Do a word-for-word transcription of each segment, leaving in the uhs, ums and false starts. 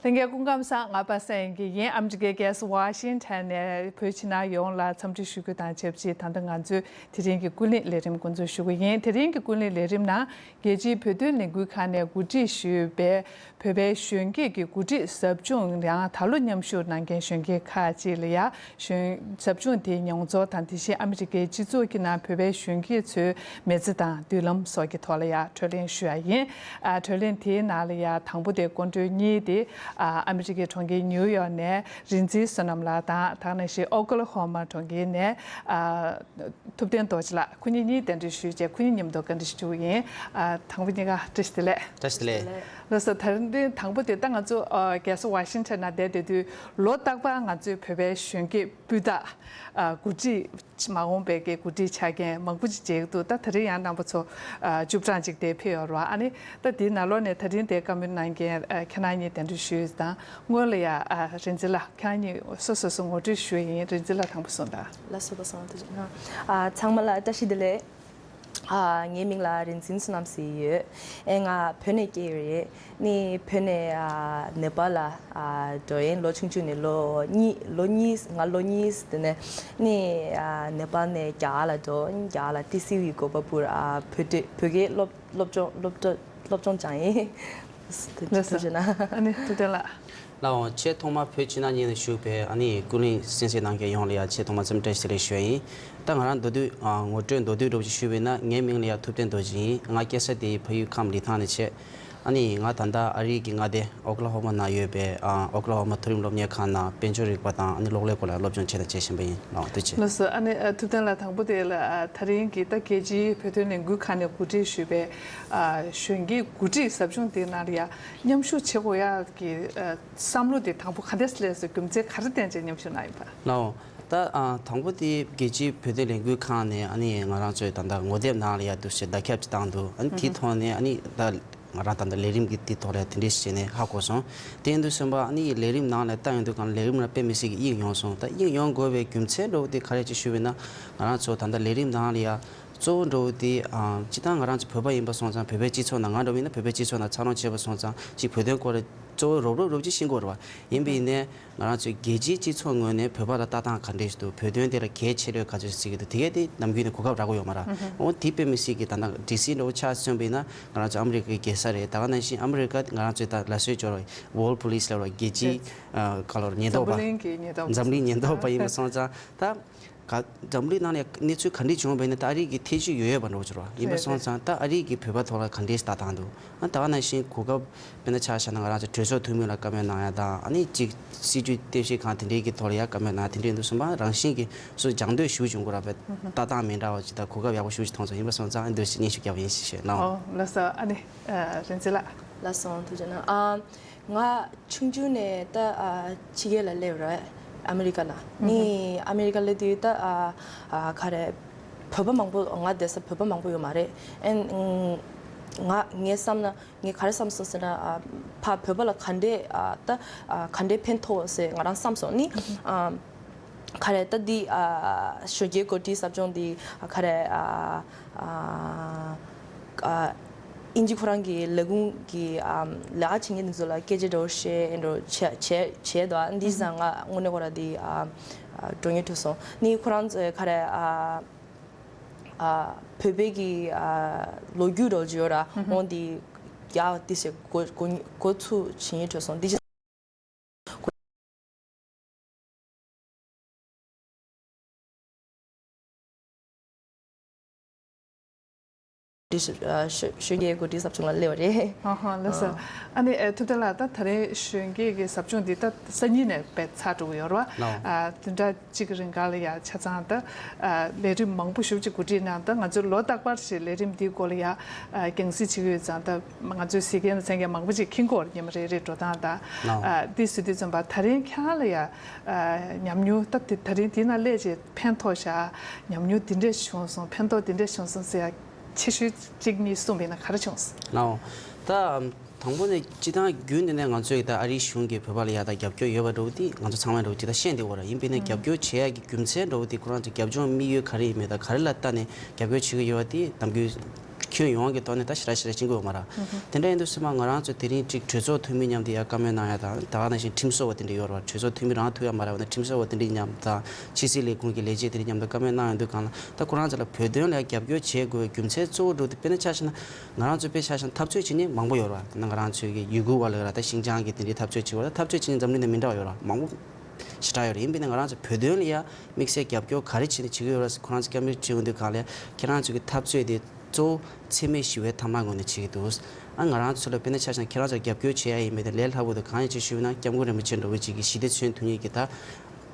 ལྷན་རྒྱས་སྐུ་ཁམས་བཟང་། ང་པ་སངས་དབྱངས་སྐྱིད་ཡིན། ཨ་མི་རི་ཀའི་རྒྱལ་ས་ཝ་ཤིང་ཊོན་ནས་བོད་ཕྱི་ནང་ཡོངས་ལ་འཚམས་འདྲི་ཞུ་རྒྱུ་དང་ཆབས་ཅིག་ད་ལྟ་ང་ཚོའི་དེ་རིང་གི་ཀུན་གླེང་ལས་རིམ་འགོ་འཛུགས་ཞུ་གི་ཡིན། དེ་རིང་གི་ཀུན་གླེང་ལས་རིམ་ནང་རྒྱལ་སྤྱིའི་བོད་དོན་ལས་འགུལ་ཁང་ནས་གོ་སྒྲིག་ཞུས་པའི་བོད་པའི་གཞོན་སྐྱེས་ཀྱི་གོ་སྒྲིག་ཟབ་སྦྱོང་། ཡང་ད་ལོ་མཉམ་ཞུགས་གནང་མཁན་གཞོན་སྐྱེས་ཁག་ཅིག་ལ་ཡ་གཞོན་ཟབ་སྦྱོང་དེའི་མྱོང་ཚོར་དང་། དེ་བཞིན་ཨ་མི་རི་ཀའི་སྤྱི་ཚོགས་ཀྱི་ནང་བོད་པའི་གཞོན་སྐྱེས་ཚོའི་མི་ཚེ་དང་མདུན་ལམ་སོགས་ཀྱི་ཐོག་ལ་ཡ་གྲོས་གླེང་ཞུ་ཡ་ཡིན། ཨ། གྲོས་གླེང་དེའི་ནང་ལ་ཡ་དང་པོ་དེ་སྐུ་མགྲོན་གཉིས་དེ། ཨ། ཨ་མི་རི་ཀའི་གྲོང་ཁྱེར་ནིའུ་ཡོག་ནས་རིག་འཛིན་བསོད་ནམས་ལགས་དང་། དེ་ནང་བཞིན་ཨོ་ཀ་ལ་ཧོ་མ་གྲོང་ཁྱེར་ནས། ཨ། ཐུབ་བསྟན་རྡོ་རྗེ་ལགས། ཁོ་གཉིས་གཉིས་གདན་འདྲེན་ཞུས་བྱས་ཁོ་གཉིས་མཉམ་དུ་བཀའ་འདྲི་ཞུ་གི་ཡིན། ཨ། དང་པོ་གཉིས་ཀ་བཀྲ་ཤིས་བདེ་ལེགས། བཀྲ་ཤིས་བདེ་ལེགས། ལགས་སོ། ད་རིང་དང་པོ་དེ་ད་ང་ཚོ། ཨ། རྒྱལ་ས་ཝ་ཤིང་ཊོན་ནང་བསྡད་བསྡད་དུས་ལོ་རྟག་པར་ང་ཚོའི་བོད་པའི་གཞོན་སྐྱེས་སྤུས་དག་ཨ། གོ་སྒྲིག་མ་འོངས་པའི་གི་གོ་སྒྲིག་ཆ་རྐྱེན་མང་པོ་ཅིག་མཇལ་གྱི་འདུག་ད་དེ་རིང་ཡང་རྣམ་པ་ཚོ། ཨ། བཅུ་གྲངས་ཅིག་དེ་ཕེབས་ཡོད་རེད་བ། ཨ་ནི་ད་དེའི་ནང་ལོགས་ནས་ད་རིང་དེ་བཀའ་མོལ་གནང་མཁན། ཨ། ཁྱེད་རང་གཉིས་གདན་འདྲེན་ཞུས་དང་། སྔོན་ལ་ཡ། ཨ། རིག་འཛིན་ལགས། ཁྱེད་རང་གཉིས་སོ་སོ་སོ་ངོ་སྤྲོད་ཞུ་ཡ་ཡིན། རིག་འཛིན་ལགས་དང་པོ་གསུངས་དང་། ལགས་སོ། ལགས་སོ། ཐུགས་རྗེ་གནང་། ཨ། ཚང་མ་ལ་བཀྲ་ཤིས་བདེ་ལེགས། ཨ། ངའི་མིང་ལ་རིག་འཛིན་བསོད་ནམས་ཟེར་ཡོད། ཨེ། ང་བོད་ནས་སྐྱེས་ཡོད་རེད། ནི་བོད་ནས། ཨ། ནེ་པཱལ་ལ། ཨ། འགྲོ་ཡིན། ལོ་ཆུང་ཆུང་ནས་ལོ་གཉིས། ལོ་གཉིས། ང་ལོ་གཉིས་དེ་ནས་ནི། ཨ། ནེ་པཱལ་ནས་རྒྱ་གར་ལ་འགྲོ། རྒྱ་གར་ལ་ཏི་སི་ཝི་གོ་པ་པུར། ཨ། བོད་དོན་བོད་སྐད་སློབ་སློབ་སྦྱོང་སློབ་སྦྱོང་སློབ་སྦྱོང་སྦྱངས་ཡིན། ཐུགས་རྗེ་གནང་། ཨ་ནི་ཐུབ་བསྟན་ལགས། ལགས་འོང་། ཆེས་ཐོག་མ་བོད་ཕྱི་ནང་གཉིས་ནས་བཞུགས་པའི་ཨ་ནི་ཀུན་གླེང་གསན་གཟིགས་གནང་མཁན་ཡོངས་ལ་ཡང་ཆེས་ཐོག་མ་འཚམས་འདྲི་བཀྲ་ཤིས་བདེ་ལེགས་ཞུ་ཡ་ཡིན། ད་ང་རང་མདོར་བསྡུས། ཨ། ངོ་སྤྲོད་མདོར་བསྡུས་འདྲ་པོ་ཅིག་ཞུས་པ་ཡིན་ན། ངའི་མིང་ལ་ཡང་ཐུབ་བསྟན་རྡོ་རྗེ་ཡིན། ང་སྐྱེས་ས་དེ་ཕ་ཡུལ་ཁམས་ལི་ཐང་ནས་བྱས། ཨ་ནི་ང་ད་ལྟ་ཨ་རིའི་གི་མངའ་སྡེ་ཨོ་ཀ་ལ་ཧོ་མ་ནང་ཡོད་པའི། ཨ། ཨོ་ཀ་ལ་ཧོ་མ་མཐོ་རིམ་སློབ་གཉེར་ཁང་ནང་དཔལ་འབྱོར་རིག་པ་དང་ཨ་ནི་གློག་ཀླད་སྐོར་ལ་སློབ་སྦྱོང་བྱས་དང་བྱེད་བཞིན་པ་ཡིན། ལགས་འོང་། ཐུགས་རྗེ་ཆེ། ལགས་སོ། ཨ་ནི། ཨ། ཐུབ་བསྟན་ལགས། དང་པོ་དེ་ལ། ཨ། ད་རིང་གི་ད་རྒྱལ་སྤྱིའི་བོད་དོན་ལས་འགུལ་ཁང་ནས་གོ་སྒྲིག་ཞུས་པའི། ཨ། གཞོན་སྐྱེས་གོ་སྒྲིག་ཟབ་སྦྱོང་དེའི་ནང་ལ་ཡ་མཉམ་ཞུགས་བྱེད་དགོས་ཡག་གི། ཨ། བསམ་བློ་དེ་དང་པོ་ག་འདྲས་སླེབས་སོང་། རྒྱུ་མཚན་ག་རེ་བརྟེན་བྱས་མཉམ་ཞུགས་གནང་ཡིན་པ། ལགས་འོང་། ད། ཨ། དང་པོ་དེ་རྒྱལ་སྤྱིའི་བོད་དོན་ལས་འགུལ་ཁང་ནས་ཨ་ནི་ང་རང་ཚོའི་ད་ལྟ་ངོ་དེབ་ནང་ལ་ཡ་འདུག་སེ་བརྡ་ཁྱབ་ཅིག་བཏང་འདུག་ཨ་ནི་དེའི་ཐོག་ནས་ཨ་ནི་ད་ང་རང་ད་ལྟ་ལས་རིམ་གྱི་དེའི་ཐོག་ལ་དེ་འདྲས་བྱས་ནས་ཧ་གོ་སོང་། དེ་ཡིན་དུས་ཙམ་པ་ཨ་ནི་ལས་རིམ་ནང་ལ་ལྟ་ཡོང་དུས་གང་ལས་རིམ་ལ་དཔེ་མི་སྲིད་ཀྱི་དབྱིངས་ཡོད་སོང་། ད་དབྱིངས་ཡོད་དགོས་པའི་རྒྱུ་མཚན་འདྲ་བོ་དེ་ག་རེ་ཅིག་ཞུས་པ་ཡིན་ན། ང་རང་ཚོ་ད་ལྟ་ལས་རིམ་ནང་ལ་ཡ་གཙོ་བོ་འདྲ་བོ་དེ། ཨ། སྤྱིར་བཏང་ང་རང་ཚོ་བོད་པ་ཡིན་པ་སོང་ཙང་། བོད་པའི་སྤྱི་ཚོགས་ནང་། ང་འདྲ་བོ་ཡིན་ན་བོད་པའི་སྤྱི་ཚོགས་ནང་འཚར་ལོངས་བྱས་པ་སོང་ཙང་། ཅིག་བོད་དོན་སྐོར་ལ་གཙོ་བོ་རོབ་རོབ་རོབ་ཅིག་ཤེས་དགོས་རེད་བ། ཡིན་པ་ཡིན་ནའི་ང་རང་ཚོའི་རྒྱལ་སྤྱིའི་སྤྱི་ཚོགས་ངོས་ནས་བོད་པ་ལ་ལྟ་སྟངས་ག་འདྲས་ཤིག་འདུག་བོད་དོན་དེ་ལ་གལ་ཆེ་ལོས་ག་ཚོད་ཅིག་བརྩི་གི་འདུག་དེ་གས་དེ་ནམ་རྒྱུན་ནས་གོ་སྐབས་རག་གི་ཡོད་མ་རེད། འོ་དེ་དཔེ་མི་སྲིད་ཀྱི་ད་ལྟ་སྒྲིག་སྲིད་འདྲ་བོ་ཆ་མཚོན་པ་ཡིན་ན། ང་རང་ཚོ་ཨ་མི་རི་ཀའི་རྒྱལ་ས་རེད། ད་ག་ནང་བཞིན་ཨ་མི་རི་ཀ་ང་རང་ཚོའི་ད་ལ་སོའི་འབྱོར་བ་World Police ལབ་ར། རྒྱལ་སྤྱིའི། ཨ། ག་ལོར་ཉེན་རྟོག་པ། འཛམ་བུ་གླིང་གི་ཉེན་རྟོག་པ། འཛམ་གླིང་ཉེན་རྟོག་པ་ཡིན་པ་སོང་ཙང་། ད་ག་འཛམ་གླིང་ནང་ནས་གནས་ཚུལ་ག་འདྲས་བྱུང་བ་ཡིན་ན། ད་ཨ་རི་གི་ཐེ་བྱུས་ཡོད་ཡོད་པ་འདྲ་བོ་ཅིག་རེད་བ། ཡིན་པ་སོང་ཙང་། ད་ཨ་རི་གི་བོད་པ་ཐོག་ལ་ག་འདྲས་ལྟ་སྟངས་འདུག་ཨ། ད་ག་ནང་བཞིན་གོ་སྐབས་དཔེར་ན་ཆ་བཞག་ན། ང་རང་ཚོ་གྲོས་ཚོགས་འཐུས་མི་ལ་བཀའ་མོལ་གནང་ཡ་དང་། ཨ་ནི་གཅིག་སྲིད་བྱུས་བསྟན་བཤིག་ཁང་དེ་འདྲའི་གི་ཐོག་ལ་ཡ་བཀའ་མོལ་གནང་། དེ་འདྲའི་འདུག་སོང་པ། རང་བཞིན་གྱིས་སུ་སྦྱང་འདོད་ཞེ་པོ་བྱུང་གི་རེད་བ། ལྟ་སྟངས་མི་འདྲ་བ་ཅིག་དང་གོ་སྐབས་ཡག་པོ་ཞེ་པོ་ཅིག་མཐོང་སོང་། ཡིན་པ་སོང་ཙང་ཨ་འདུག་སེ་སྙན་ཞུ་རྒྱབ་ཡིན་ཞེས་ཞུས་གནང་། ཨོ། ལགས་སོ། ཨ་ནི། ཨ། རིག་འཛིན་ལགས། ལགས་སོ། ཐུགས་རྗེ་གནང་། ཨ། ང་ཆུང་ཆུང་ནས་ད། ཨ། ཕྱི་རྒྱལ་ལ་སླེབས་རེད། ཨ་མི་རི་ཀ་ལ། ནི་ཨ་མི་རི་ཀ་སླེབས་དུས་ད། ཨ། ཨ། ག་རེ། བོད་པ་མང་པོ། ང་བསྡད་ས་བོད་པ་མང་པོ་ཡོད་མ་རེད། ཨན། ང་ངས་བསམ་ན། ངས་ག་རེ་བསམ་སོང་ཟེར་ན། ཨ། ཕ་བོད་པ་ལ་ག་འདྲས། ཨ། ད། ཨ། ག་འདྲས་ཕན་ཐོགས་ཟེར་ང་རང་བསམ་སོང་ནི། ཨ། ག་རེ། ད་འདི། ཨ། གཞོན་སྐྱེས་གོ་སྒྲིག་ཟབ་སྦྱོང་འདི། ཨ། ག་རེ། ཨ། ཨ། ཨ། ཨིན་ཇི་ཁོ་རང་གི་ལས་ཁུངས་ཀྱི། ཨ། ལས་ཀ་བྱེད་མཁན་དེ་ཚོ་ལ་སྐད་ཆ་འདྲ་བོ་བཤད། འདྲ་བོ་བྱས་བྱས་བྱས་འདུག་ཨ། འདི་ཙང་ང་དངོས་གནས་ཁོ་རང་འདི། ཨ། ཨ། མགྲོན་གཉེར་ཐུབ་སོང་ནི། ཁོ་རང་ཚོས་ག་རེ། ཨ། ཨ། བོད་པའི་གི། ཨ། ལོ་རྒྱུས་འདྲ་བོ་ཅིག་ཡོད་ར། འོ་འདི་ཡག་འདི་ཞིག་འགོ་འགོ་འགོ་ཚུགས་བྱེད་མཁན་ཐུབ་སོང་། འདི། འདི་ཞིག་ཨ། གཞོན་གཞོན་སྐྱེས་གོ་སྒྲིག་ཟབ་སྦྱོང་ལ་སླེབས་པ་རེད། ཨ་ཧ། ལགས་སོ། ཨ། ཨ་ནི། ཨ། ཐུབ་བསྟན་ལགས། ད་ད་རེས་གཞོན་སྐྱེས་ཀྱི་ཟབ་སྦྱོང་འདི་ད་སང་ཉིན་ནས་དཔེ་ཚར་འགྲོ་གི་ཡོད་རེད་བ། ལགས། ཨ། བདུན་ཕྲག་གཅིག་གི་རིང་ག་ལ་ཡ་ཆ་ཚང་ད། ཨ། ལས་རིམ་མང་པོ་ཞེ་པོ་ཅིག་གོ་སྒྲིག་གནང་། ད་ང་ཚོས་ལོ་རྟག་པར་ཞིག་ལས་རིམ་འདིའི་སྐོར་ལ་ཡ། ཨ། རྒྱང་སྲིང་བྱེད་ཀྱི་ཡོད་ཙང་། ད་ང་ཚོའི་གཟིགས་མཁན་དང་གསན་མཁན་མང་པོ་ཅིག་མཁྱེན་གྱི་ཡོད་རེད། ཉི་མ་རེ་རེའི་འགྲོ་སྟངས་དང་། ལགས། ཨ། འདི་ཟེར་དུས་ཙམ་པ་ད་རིང་ཁྱེད་རང་ལ་ཡ། ཨ། ཉམས་མྱོང་ད་དེ་ད་རིང་འདི་ན་སླེབས་རྗེས་ཕན་ཐོགས་བཞག་ཉམས་མྱོང་འདི་འདྲས་བྱུང་སོང་། ཕན་ཐོགས་འདི་འདྲས་བྱུང་སོང་ཟེར་ཡ་ཆེ་ཤོས་གཅིག་གཉིས་གསུངས་པ་ཡིན་ན་ག་རེ་བྱུང་སོང་། ལགས། ད་དང་པོ་ནས་སྤྱིར་བཏང་རྒྱུན་དུ་ནས་ང་ཚོས་ད་ཨ་རིའི་གཞུང་གིས་བོད་པ་ལ་ཡ་ད་རྒྱབ་སྐྱོར་ཡོད་པ་འདྲ་བོ་དེ་ང་ཚོ་ཚང་མས་འདྲ་བོ་ཅིག་ད་ཤེས་བསྡད་ཡོད་རེད། ཡིན་པས་ན་རྒྱབ་སྐྱོར་བྱེད་ཡ་གི་རྒྱུ་མཚན་འདྲ་བོ་དེ། ཁོ་རང་ཚོ་རྒྱབ་ལྗོངས་དམིགས་ཡུལ་ག་རེ་ཡིན་མིན་དང་། ག་རེ་ལ་ལྟ་ནས་རྒྱབ་སྐྱོར་བྱེད་ཀྱི་ཡོད་པ་དེ་ནམ་རྒྱུན་ ཁྱོན་ཡོངས་ཀྱི་ཐོག་ནས་ད་ཞེ་དྲག་ཞེ་དྲག་ཕྱིན་གྱི་ཡོད་མ་རེད། དེ་འདྲ་ཡིན་དུས་ཙམ་པ་ང་རང་ཚོ་དེ་རིང་ཅིག་གྲོས་ཚོགས་འཐུས་མི་མཉམ་དུ་ཡར་བཀའ་མོལ་གནང་ཡ་དང་། ད་ག་ནང་བཞིན་ཁྲིམས་བཟོ་བ་དེ་འདྲ་ཡོད་རེད་བ། གྲོས་ཚོགས་འཐུས་མི་རང་ཐུག་ཡ་མ་རེད་བ། ན་ཁྲིམས་བཟོ་བ་དེ་འདྲ་མཉམ་དང་། ཕྱི་སྲིད་ལས་ཁུངས་ཀྱི་ལས་བྱེད་དེ་འདྲ་མཉམ་དུ་བཀའ་མོལ་གནང་ཡོང་དུས་སྒང་ལ། ད་ཁོ་རང་ཚོ་ལ་བོད་དོན་ལ་རྒྱབ་སྐྱོར་བྱེད་དགོས་པའི་རྒྱུ་མཚན་གཙོ་བོ་འདྲ་བོ་དེ། དཔེར་ན་ཆ་བཞག་ན་ང་རང་ཚོའི་གི་ཡུ་གུར་བ་ལ་ར། ད་ཤིང་ཅང་གི་དེ་འདྲའི་འཐབ་རྩོད་བྱེད་མཁན་མང་པོ་ཡོད་རེད་བ། ད་ཤིང་ཅང་གི་དེ་འདྲའི་འཐབ་རྩོད་བྱེད་པ། ད་འཐབ་རྩོད་བྱེད་མཁན་འཛམ་གླིང་ནང་མི་འདྲ་བ་ཡོད་རེད་བ། མང་པོ་ཞེ་དྲག་ཡོད་རེད། ཡིན་པས་ན་ང་རང་ཚོ་བོད་དོན་ལ་ཡ་དམིགས་བསལ་རྒྱབ་སྐྱོར་ག་རེ་བྱས་ནས་བྱེད་ཀྱི་ཡོད་རེད་ཟེར། ཁོ་རང་ཚོ་བཀའ་མོལ་བྱེད་ཡོང་དུས་སྒང་ལ། ཁྱེད་རང་ཚོ་གི་འཐབ་རྩོད་དེ་གཙོ་བོ་འཚེ་མེད་ཞི་བའི་ཐབས་ལམ་ངོས་ནས་བྱེད་ཀྱི་འདུག། ཨ། ང་རང་ཚོ་ལ་དཔེར་ན་ཆ་བཞག་ན་ཁྱེད་རང་ཚོར་རྒྱབ་སྐྱོར་བྱེད་ཡ་ཡིན་པས་ན། ལས་སླ་པོ་དེ་གང་ཡིན་ཅེས་ཞུས་ན། སྐྱབས་མགོན་རིན་པོ་ཆེ་འདྲ་བོ་ཅིག་གིས་ཞི་བདེ་མཚོན་ཐུབ་མཁན་གྱི། ད་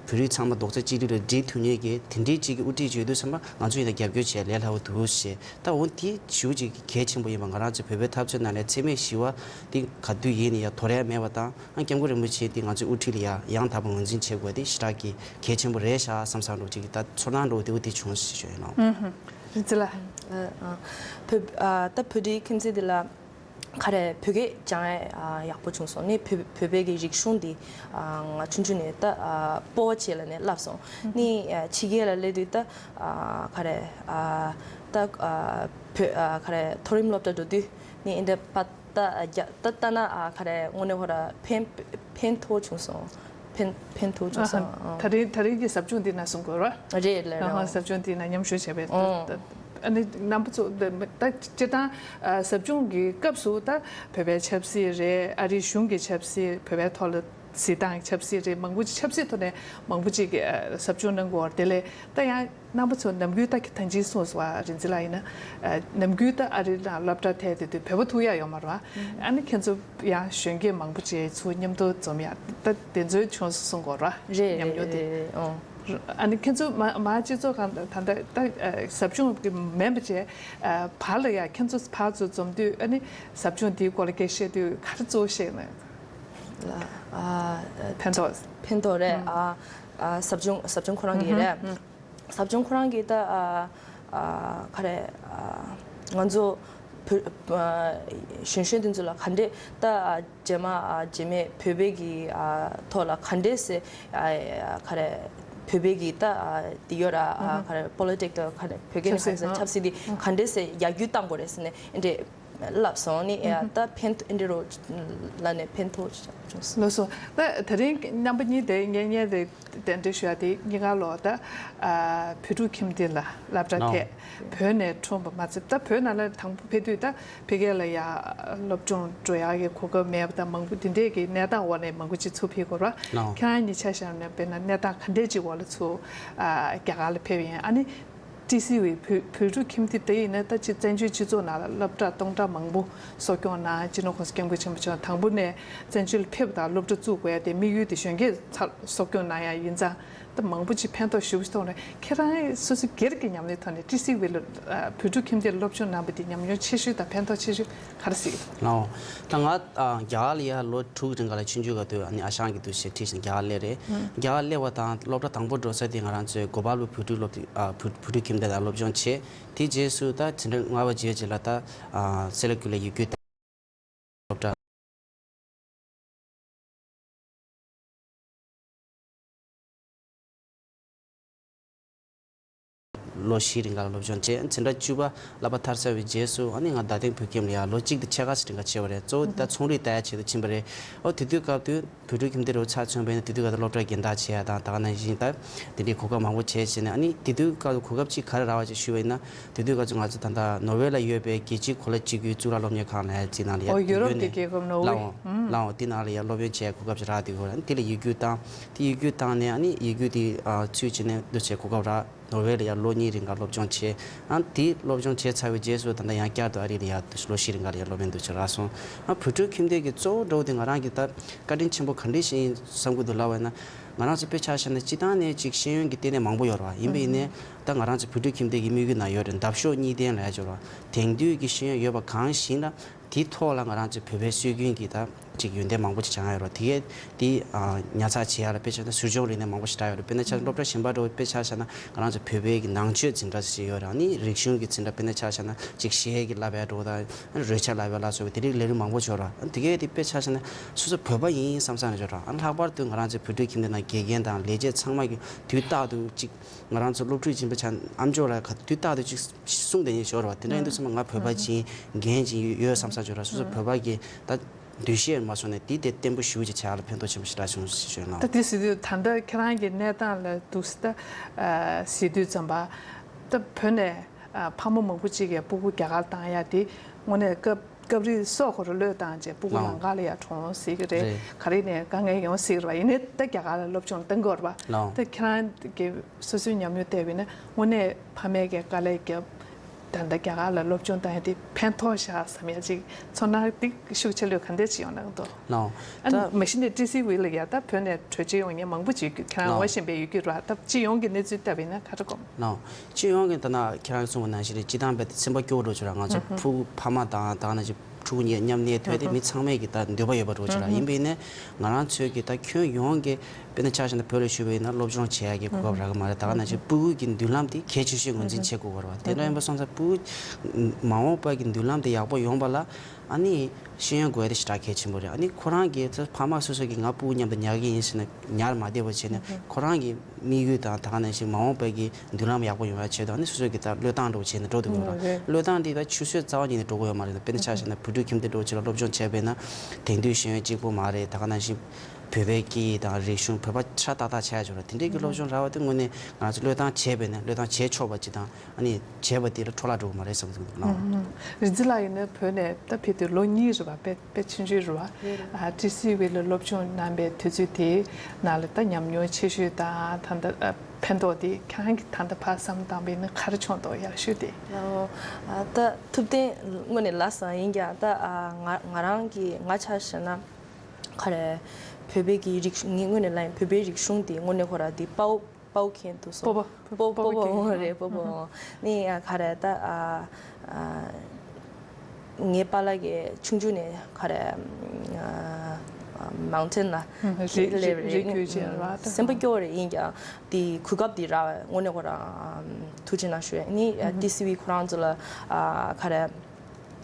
བོད་རིགས་ཚང་མ་རྡོག་རྩ་གཅིག་སྒྲིལ་ལ་སྒྲིལ་ཐུབ་མཁན་གྱི་དེ་འདྲའི་ཅིག་གི་དབུ་ཁྲིད་ཅིག་ཡོད་དུས་ཙམ་པ། ང་ཚོ་ཡིན་ན་རྒྱབ་སྐྱོར་བྱེད་ཡ་ལས་སླ་པོ་འདུག་ཞེས། ད་འོ་དེ་ཞེ་པོ་ཅིག་གལ་ཆེན་པོ་ཡིན་པ། ང་རང་ཚོ་བོད་པའི་འཐབ་རྩོད་ནང་ལ་འཚེ་མེད་ཞི་བ་དེ་ག་དུས་ཡིན་ན་ཡང་དོར་ཡ་མེད་པ་དང་། ཨ། སྐྱབས་མགོན་རིན་པོ་ཆེ་དེ་ང་ཚོའི་དབུ་ཁྲིད་ལ་ཡ་ཡང་དག་པར་ངོས་འཛིན་བྱེད་དགོས་དེ་ཞེ་དྲག་གི་གལ་ཆེན་པོ་རེད་ཤག་བསམ་བསམ་འདྲ་བོ་ཅིག་གི་ད་ཚོར་སྣང་འདྲ་བོ་དེ་འོ་དེ་བྱུང་ཞེས་ཞུ་ཡིན་ནོ། ཨུ་ཧུ། རིན་ཙི་ལགས། ཨ། ཨ། བོད། ཨ། ད་བོད་འབྲེལ་ཁྱིམ་མཚེས་འདི་ལ་ག་རེ་བོད་སྐད་སྦྱང་ཡ། ཨ། ཡག་པོ་བྱུང་སོང་ནི། བོད་བོད་པའི་གི་རིག་གཞུང་འདི། ཨ། ང་ཆུང་ཆུང་ནས་ད། ཨ། སྤོབས་པ་བྱེད་ལབ་ནས་བསླབས་སོང་ནི། ཨ། ཕྱི་རྒྱལ་ལ་སླེབས་དུས་ད། ཨ། ག་རེ། ཨ། ད། ཨ། བོད། ཨ། ག་རེ། མཐོ་རིམ་སློབ་གྲྭ་འགྲོ་དུས་ནི་འདི་འདྲ་པ། ད་རྒྱ་ད་ལྟ་ན། ཨ། ག་རེ། དངོས་གནས་ཁོ་ར་ཕན་ཕན་ཐོགས་བྱུང་སོང་། ཕན་ཕན་ཐོགས་བྱུང་སོང་། ཨ། ད་རིང་ད་རིང་གི་ཟབ་སྦྱོང་འདི་ནང་གསུང་དགོས་ར། རེད་ལ། ཨ། ཟབ་སྦྱོང་འདི་ནང་མཉམ་ཞུགས་བྱས་པའི། ཨ། ཨ་ནི་རྣམ་པ་ཚོ་ད་སྤྱིར་བཏང་། ཨ། ཟབ་སྦྱོང་གི་སྐབས་སུ་ད་བོད་པའི་ཆབ་སྲིད་རེད། ཨ་རིའི་གཞུང་གི་ཆབ་སྲིད། བོད་པའི་ཐོག་ལ་གཟིགས་སྟངས་ཆབ་སྲིད་རེད། མང་པོ་ཅིག་ཆབ་སྲིད་ཐོག་ནས་མང་པོ་ཅིག་གིས། ཨ། ཟབ་སྦྱོང་གནང་དགོས་པ་རེད། དེ་ལས་ད་ཡང་རྣམ་པ་ཚོ་ནམ་རྒྱུན་ད་གི་ད་གིན་གསུངས་སོང་བ། རིན་ཙི་ལགས་ཡིན་ན། ཨ། ནམ་རྒྱུན་ད་ཨ་རི་ལ་སློབ་གྲྭ་ཐད་དེ་དུས་བོད་པ་ཐུག་ཡ་ཡོད་མ་རེད་བ། ཨ་ནི་ཁྱེད་ཚོ་ཡང་གཞོན་སྐྱེས་མང་པོ་ཅིག་ཚུར་མཉམ་དུ་འཛོམས་ཡ་ད་དེ་ཚོའི་བྱུང་སོང་གསུང་གོ་ར། རེད། ཉམས་མྱོང་དེ། རེད། རེད། ཨོ། ཨ་ནི་ཁྱེད་ཚོ་མ་མ་སྤྱི་ཚོགས་ཁང་ད་ད་ད་ཟབ་སྦྱོང་གི་མིན་པ་བྱས། ཨ། བར་ལ་ཡ་ཁྱེད་ཚོ་ཕར་ཚུར་འཛོམས་དུས། ཨ་ནི་ཟབ་སྦྱོང་དེའི་སྐོར་ལ་སྐད་བཤད་དུས་ག་རེ་གཙོ་བོ་བཤད་ན། ཨ། ཕན་ཐོགས། ཕན་ཐོགས་རེད། ཨ། ཨ། ཟབ་སྦྱོང་ཟབ་སྦྱོང་ཁོ་རང་གི་རེད། ཟབ་སྦྱོང་ཁོ་རང་གིས་ད། ཨ། ཨ། ག་རེ། ཨ། ང་ཚོ་བོད། ཨ། གཞོན་གཞོན་དེ་ཚོ་ལ་ག་འདྲས་ད། ཨ། རྗེས་མ། ཨ། རྗེས་མའི་བོད་པའི་གི། ཨ། ཐོག་ལ་ག་འདྲས་སེ། ཨ། ག་རེ། བོད་པའི་གི་ད། ཨ། དེ་ཡོད་ར། ཨ། ག་རེ། པོ་ལི་ཊིག་ད་ག་རེ། བོད་སྐད་ནས་ཆབ་སྲིད། ག་རེ་ཟེར། ཆབ་སྲིད་དེ་ག་འདྲས་སེ་ཡར་རྒྱས་གཏང་དགོས་རེད་ཟེར་ནས་འདྲས་བསླབས་སོང་ནི། ཨ། ད་ཕན་ཐོགས་འདི་འདྲ་ལབ་ནས་ཕན་ཐོགས་བྱུང་སོང་། ལགས་སོ། ད་དེ་རིང་རྣམ་པ་གཉིས་དེ་ངས་ངས་དེ་གདན་འདྲེན་ཞུ་ཡ་དེ། སྙིང་ག་ལོ་ད། ཨ། བོད་ཕྲུག་ཁྱིམ་སྡེ་ལ་སློབ་གྲྭ་ཐད། བོད་ནས་འཁྲུངས་པ་མ་ཚད། ད་བོད་ནང་ལ་དང་པོ་ཕེབས་དུས་ད་ཕ་གི་ལ་ཡ་སློབ་སྦྱོང་འགྲོ་ཡ་གི་གོ་སྐབས་མེད་པ་དང་། མང་པོ་དེ་འདྲས་ཀྱི་གནས་སྟངས་འོག་ནས་མང་པོ་ཅིག་ཚུར་ཕེབས་དགོས་ར། ཁྱེད་རང་གཉིས་ཆ་བཞག་ན་དཔེར་ན་གནས་སྟངས་ག་འདྲས་ཅིག་འོག་ལ་ཚུར། ཨ། རྒྱ་གར་ལ་ཕེབས་ཡིན། ཨ་ནི་ཊི་སི་ཝི་བོད་བོད་ཕྲུག་ཁྱིམ་སྡེ་དེ་ཡིན་ན་ད་ཅིག་བཙན་བྱོལ་སྤྱི་ཚོགས་ནང་ལ་སློབ་གྲྭ་སྟོང་ཕྲག་མང་པོ་གསོ་སྐྱོང་གནང་། སྤྱི་ནོར་༸གོང་ས་༸སྐྱབས་མགོན་ཆེན་པོ་མཆོག་དང་པོ་ནས་བཙན་བྱོལ་ལ་ཕེབས་པ་དང་སློབ་གྲྭ་བཙུགས་དགོས་ཡ་དེ་དམིགས་ཡུལ་དེ་གཞོན་སྐྱེས་ཚོ་གསོ་སྐྱོང་གནང་ཡ་ཡིན་ཙང་། ད་མང་པོ་ཅིག་ཕན་ཐོགས་ཞེ་པོ་ཅིག་ཐོགས་ནས། ཁྱེད་རང་སོ་སོ་སྒེར་གྱི་ཉམས་ལེན་ཐོག་ནས་ཊི་སི་ཝི་ལ། ཨ། བོད་ཕྲུག་ཁྱིམ་སྡེ་ལ་སློབ་སྦྱོང་གནང་བ་དེ་ཉམས་མྱོང་ཆེ་ཤོས་དང་ཕན་ཐོགས་ཆེ་ཤོས་ག་རེ་གཟིགས་ལགས། ད་ང་། ཨ། རྒྱ་གར་ལ་ཡ་ལོ་དྲུག་རིང་ག་ལ་ཆུང་ཆུང་ག་དུས། ཨ་ནི་ཨ་ཞང་གི་དུས་ཆེ་ཁྲིད་བཞིན་རྒྱ་གར་སླེབས་རེད། རྒྱ་གར་སླེབས་པ་དང་སློབ་གྲྭ་དང་པོ་འགྲོ་ས་དེ་ང་རང་ཚོའི་གོ་པ་ལུ་བོད་ཕྲུག་སློབ། ཨ། བོད་བོད་ཕྲུག་ཁྱིམ་སྡེ་ལ་སློབ་སྦྱོང་བྱས། དེ་རྗེས་སུ་ད་ཕྱི་ཟླ་ལྔ་པ་བརྗེས་རྗེས་ལ་ད། ཨ། སེ་ལ་ཀུ་ལ་ཡིག་རྒྱུགས་སློབ་གྲྭ། ལོ་བཞི་རིང་ག་ལ་སློབ་སྦྱོང་བྱས། ཕྱི་ཟླ་བཅུ་པ་བསླབ་པ་མཐར་ཚར་བའི་རྗེས་སུ། ཨ་ནི་ང་རྡ་སྟེང་བོད་ཁྱིམ་ལ་ཡ་ལོ་གཅིག་དང་ཕྱེད་ཀ་ཙམ་རིང་ག་བྱས་པ་རེད། གཙོ་བོ་དེ་ད་ཚོང་རིག་ལྟ་ཡ་ཆེད་དུ་ཕྱིན་པ་རེད། ཨོ། དེ་དུས་སྐབས་དུས་བོད་ཕྲུག་ཁྱིམ་སྡེ་རུ་ཆ་མཚོན་པ་ཡིན་ན། དེ་དུས་སྐབས་དུ་སློབ་གྲྭ་སྦྱིན་བདག་བྱེད་ཡ་དང་། ད་ག་ནང་བཞིན་ད་དེ་འདྲའི་གོ་སྐབས་མང་པོ་བྱས་བྱས་ནས། ཨ་ནི་དེ་དུས་སྐབས་དུ་གོ་སྐབས་ཅིག་ག་རེ་རག་པ་ཅིག་ཞུས་པ་ཡིན་ན། དེ་དུས་སྐབས་དུ་ང་ཚོ་ད་ལྟ་ནོར་ཝེ་ལ་ཡོད་པའི་རྒྱལ་སྤྱིའི་གོ་ལ་གཅིག་གྱུར་གཙུག་ལག་སློབ་གཉེར་ཁང་ལ་ཡ་ཅིག་ནང་ལ་ཡ། ཨོ། ཡུ་རོབ་དེ་རྒྱལ་ཁབ་ནོར་ཝེ། ལའོ། ཨང་། ལའོ། དེ་ནང་ལ་ཡ་སློབ་ཡོན་བྱེད་ཡ་གོ་སྐབས་ཅིག་རག་དེ་གོ་ལ། ཨ་ནི་དེ་ལ་ཡིག་རྒྱུགས་བཏང་། དེ་ཡིག་རྒྱུགས་བཏང་ནས། ཨ་ནི་ཡིག་རྒྱུགས་དེ། ཨ། ཚུད་བྱས་ནས་འདུག་བྱས་གོ་སྐབས་རག། ནོར་ཝེ་ལ་ཡ་ལོ་གཉིས་རིང་ག་སློབ་སྦྱོང་བྱས། ཨ། དེ་སློབ་སྦྱོང་བྱས་ཚར་བའི་རྗེས་སུ་ད་ལྟ་ཡང་བསྐྱར་དུ་ཨ་རི་ལ་ཡ་ལོ་བཞི་རིང་ག་ལ་ཡ་སློབ་ཡོན་འདུག་བྱས་རག་སོང་། ཨ། བོད་ཕྲུག་ཁྱིམ་སྡེ་གི་གཙོ་བོ་འདྲ་བོ་དེ་ང་རང་གི་ད་བཀའ་དྲིན་ཆེན་པོ་ག་འདྲ་ཞིག་ཡིན་བསམ་གྱི་འདུག་ལབ་པ་ཡིན་ན། ང་རང་ཚོ་དཔེ་ཆ་བཞག་ན་སྤྱིར་བཏང་ནས་ཅིག་ཤེས་ཡོན་གྱི་སྟེང་ནས་མང་པོ་ཡོད་རེད་བ། ཡིན་པ་ཡིན་ནའི་ད་ང་རང་ཚོ་བོད་ཕྲུག་ཁྱིམ་སྡེ་གི་དམིགས་ཡུལ་ནང་ཡོད་རེད། འདབ་གཤོག་གཉིས་ལྡན་ལབ་ཡ་ཅིག་ཡོད་རེད་བ། དེང་དུས་ཀྱི་ཤེས་ཡོན་ཡོད་པ་གང་ཞིག་ལ། དེའི་ཐོག་ལ་ང་རང་ཚོའི་བོད་པའི་སྲོལ་རྒྱུན་གྱི་ད་ ཅིག་ཡོན་ཏན་མང་པོ་ཅིག་སྦྱང་ཡ་ཡོད་རེད། དེ་གས་དེ་ཨ་ཉར་ཚགས་བྱེད་ཡ་ལ་དཔེ་ཆ་ན་ཟུར་སྦྱོང་རིག་གནས་མང་པོ་ཞེ་དྲག་ཡོད་རེད། དཔེར་ན་ཆ་སློབ་གྲྭ་གཞན་པ་འདྲ་བོ་དཔེ་ཆ་བཞག་ན་ང་རང་ཚོ་བོད་པའི་གི་ནང་ཆོས་འཛིན་གྲྭ་ཞིག་ཡོད་རེད། ཨ་ནི་རིག་གཞུང་གི་འཛིན་གྲྭ་དཔེར་ན་ཆ་བཞག་ན་ཅིག་གཞས་ཀྱི་བསླབ་ཡ་འདྲ་བོ་དང་རོལ་ཆ་བསླབ་ཡ་ལ་སོགས་པའི་དེ་རིགས་ལས་རིགས་མང་པོ་ཅིག་ཡོད་རེད། ཨ་དེ་གས་དེ་དཔེ་ཆ་བཞག་ན་སོ་སོ་བོད་པ་ཡིན་བསམ་བསམ་རེད་ཅོ་ར། ཨ་ལྷག་པར་དུ་ང་རང་ཚོའི་བོད་ཕྲུག་ཁྱིམ་སྡེ་ནང་དགེ་རྒན་དང་ལས་བྱེད་ཚང་མ་གི་དུས་རྟག་ཏུ་ཅིག་ང་རང་ཚོ་སློབ་ཕྲུག་ཡིན་པའི་ཆ་ཨམ་ཅོག་ལ་ག་དུས་རྟག་ཏུ་ཅིག་གསུང་བསྡད་མཁན་ཞིག་ཡོད་རེད་བ། དེ་འདྲ་ཡིན་དུས་ཚང་མ་ང་བོད་པ་ཅིག་ཡིན་རྒན་ཅིག་ཡོད་བསམ་བསམ་ཅོ་ར། སོ་སོ་བོད་པ་གི་ད་འདུ་ཤེས་མ་སོང་ནས་དེ་དེ་བརྟན་པོ་ཞེ་པོ་ཅིག་བྱ་ཡ་ལ་ཕན་ཐོགས་ཆེན་པོ་ཞེ་དྲག་བྱུང་ཞེས་ཞུ་ཡ་ལ། ད་དེ་ཟེར་དུས་ད་ལྟ་ཁྱེད་རང་གི་གནས་སྟངས་ལ་འདུག་སེ་ད་ཨ་ཟེར་དུས་ཙམ་པ་ད་བོད་ནས་ཨ་ཕ་མ་མང་པོ་ཅིག་གིས་སྤུ་གུ་རྒྱ་གར་བཏང་ཡ་དེ་དངོས་གནས་སྐབས་སྐབས་རེ་སྲོག་ཁོ་རང་བློས་བཏང་བྱས་སྤུ་གུ་ལའོ། ལམ་ཁ་ལ་ཡ་གྲོངས་ཟེར་གི་རེད། རེད། ག་རེ་ནས་དཀའ་ངལ་ཡོང་ཟེར་གི་རེད་བ། ཡིན་ནའི་ད་རྒྱ་གར་ལ་སློབ་སྦྱོང་གཏང་གི་ཡོད་རེད་བ། ལའོ། ད་ཁྱེད་རང་གི་སོ་སོའི་ཉམས་མྱོང་བལྟས་པ་ཡིན་ན་དངོས་གནས་ཕ་མས་ཀྱི་དཀའ་ལས་བརྒྱབ། ད་ལྟ་རྒྱ་གར་ལ་སློབ་སྦྱོང་གཏང་ཡ་དེ་ཕན་ཐོགས་ཤག་བསམ་ཡ་ཅིག་ཚོར་སྣང་དེ་ཤུགས་ཆེ་ལོས་ག་འདྲས་ཅིག་ཡོང་གནང་འདུག་ལའོ། ཨ་ད་མ་གཞི་ནས་ཀྲི་སི་ཝི་ལ་ཡ་ད་བོད་ནས་བྲོས་བྱོལ་ཡོང་མཁན་མང་པོ་ཅིག་ཡོད་རྒྱུ་ཁྱེད་རང་ལའོ། ངོ་ཤེས་པའི་ཡོད་རྒྱུ་རེད་བ། ད་སྤྱི་ཡོངས་ཀྱི་གནས་ཚུལ་བལྟས་པ་ཡིན་ན་ག་འདྲ་དགོངས། ལའོ། སྤྱི་ཡོངས་ཀྱི་ད་ན་ཁྱེད་རང་གསུངས་པ་ནང་བཞིན་རེད། སྤྱི་བཏང་རྦད་དེ་སེམས་པ་སྐྱོ་བོ་འདྲ་བོ་ཅིག་རེད། ང་ཚོ་ཕྲུ་གུ་ཕ་མ་དང་ད་ག་ནང་བཞིན་ཕྲུ་གུ་གཉིས་མཉམ་གནས་ཐོག་དེ་མི་ཚང་མས་ཀྱི་ད་འདོད་པ་ཡོད་པ་འདྲ་བོ་ཅིག་རེད། ཡིན་པ་ཡིན་ནའི་ང་རང་ཚོའི་གི་ད་ཁྱོན་ཡོངས་ཀྱི་དཔེར་ན་ཆ་བཞག་ན་བོད་ལ་བཞུགས་པ་ཡིན་ན་སློབ་སྦྱོང་བྱེད་ཡག་གི་གོ་སྐབས་རག་གི་མ་རེད། ད་ག་ནང་བཞིན་ཕྲུ་གུ་གི་མདུན་ལམ་དེ་གལ་ཆེ་ཤོས་ངོས་འཛིན་བྱེད་དགོས་པ་རེད་བ། དེ་འདྲ་ཡིན་པ་སོང་ཙང་ཕྲུ་གུ་མ་འོངས་པ་གི་མདུན་ལམ་དེ་ཡག་པོ་ཡོང་པ་ལ་ཨ་ནི་ཤེས་ཡོན་དགོས་ཡ་དེ་ཞེ་དྲག་གལ་ཆེན་པོ་རེད། ཨ་ནི་ཁོ་རང་གི་ཕ་མ་སོ་སོ་གི་ང་ཕྲུ་གུ་མཉམ་དུ་ཉར་གི་ཡིན་ཟེར་ནས་ཉར་མ་བསྡད་པ་བྱས་ནས་ཁོ་རང་གི་དམིགས་ཡུལ་དང་ད་ག་ནང་བཞིན་མ་འོངས་པའི་གི་མདུན་ལམ་ཡག་པོ་ཡོང་ཡ་ཆེད་དུ་ཨ་ནི་སོ་སོ་གི་ད་བློས་བཏང་འདྲ་བོ་བྱས་ནས་འགྲོ་འདུག་གི་རེད། བློས་བཏང་འདི་ད་ཆུད་ཟོས་རྩ་བ་ཉིད་ནས་འགྲོ་གི་ཡོད་མ་རེད། དཔེར་ན་ཆ་བཞག་ན་བོད་ཕྲུག་ཁྱིམ་སྡེ་འདྲ་བོ་ཅིག་ལ་སློབ་སྦྱོང་བྱས་པས་ན་དེང་དུས་ཤེས་ཡོན་གཅིག་པོ་མ་རེད། ད་ག་ནང་བཞིན་བོད་པའི་སྐད་ཡིག་དང་རིག་གཞུང་བོད་པ་ཧྲ་ཏག་ཏག་ཆགས་ཡ་ཅིག་རེད། དེ་འདྲའི་གི་སློབ་སྦྱོང་རག་པ་དེ་དངོས་གནས་ང་ཚོ་བློས་བཏང་བྱས་པས་ན་བློས་བཏང་བྱས་ཆོག་པ་ཅིག་དང་ཨ་ནི་བྱས་པ་དེ་ལ་འཕྲོ་བརླག་འགྲོ་གི་མ་རེད་བསམ་གྱི་འདུག་ལགས། རིག་འཛིན་ལགས་ཡིན་ན་བོད་ནས་ད་ཕེབས་དུས་ལོ་གཉིས་རེད་བ། དཔེ་དཔེ་ཆུང་ཆུང་རེད་བ། ཨ་ཀྲི་སི་ཝི་ལ་སློབ་སྦྱོང་གནང་པའི་དུས་ཚོད་དེའི་ནང་ལ་ད་ཉམས་མྱོང་ཆེ་ཤོས་དང་ད་ལྟ་ཨ་ཕན་ཐོགས་དེ་ཁྱེད་རང་གིས་ད་ལྟ་ཕར་བསམ་བློ་བཏང་པ་ཡིན་ན་ག་རེ་བྱུང་འདུག་ཡག་ཤོས་དེ། ཨོ། ཨ་ད་ཐུབ་བསྟན་དངོས་གནས་ལབ་ས་ཡིན་ཀྱང་ད་ཨ་ང་ང་རང་གི་ང་ཆ་བཞག་ན་ག་རེ་བོད་པའི་གི་རིག་གཞུང་ངས་དངོས་གནས་ལབ་ཡིན་བོད་པའི་རིག་གཞུང་དེ་དངོས་གནས་ཁོ་རང་དེ་དཔའ་བོ། སྤོ་མཁན་དུ་སོང་། སྤོ་བོ། སྤོ་སྤོ་བོ་མཁན། སྤོ་བོ་རེད། སྤོ་བོ་ནི་ག་རེ་ད་ཨ་ཨ་ངའི་པཱ་ལགས་ཀྱིས་ཆུང་ཆུང་ནས་ག་རེ་ཨ་མའུན་ཊེན་ལ་རི་རི་རི་རྒྱུད་ཅན་ར་ད། སེམས་པ་སྐྱོ་བོ་རེད། ཡིན་ཀྱང་དེ་གོ་སྐབས་དེ་རག་དངོས་གནས་ཁོ་རང་ཐུགས་རྗེ་གནང་ཞུ་ཡ། ནི་ཏི་སི་ཝི་ཁོ་རང་ཚོ་ལ་ཨ་ག་རེ།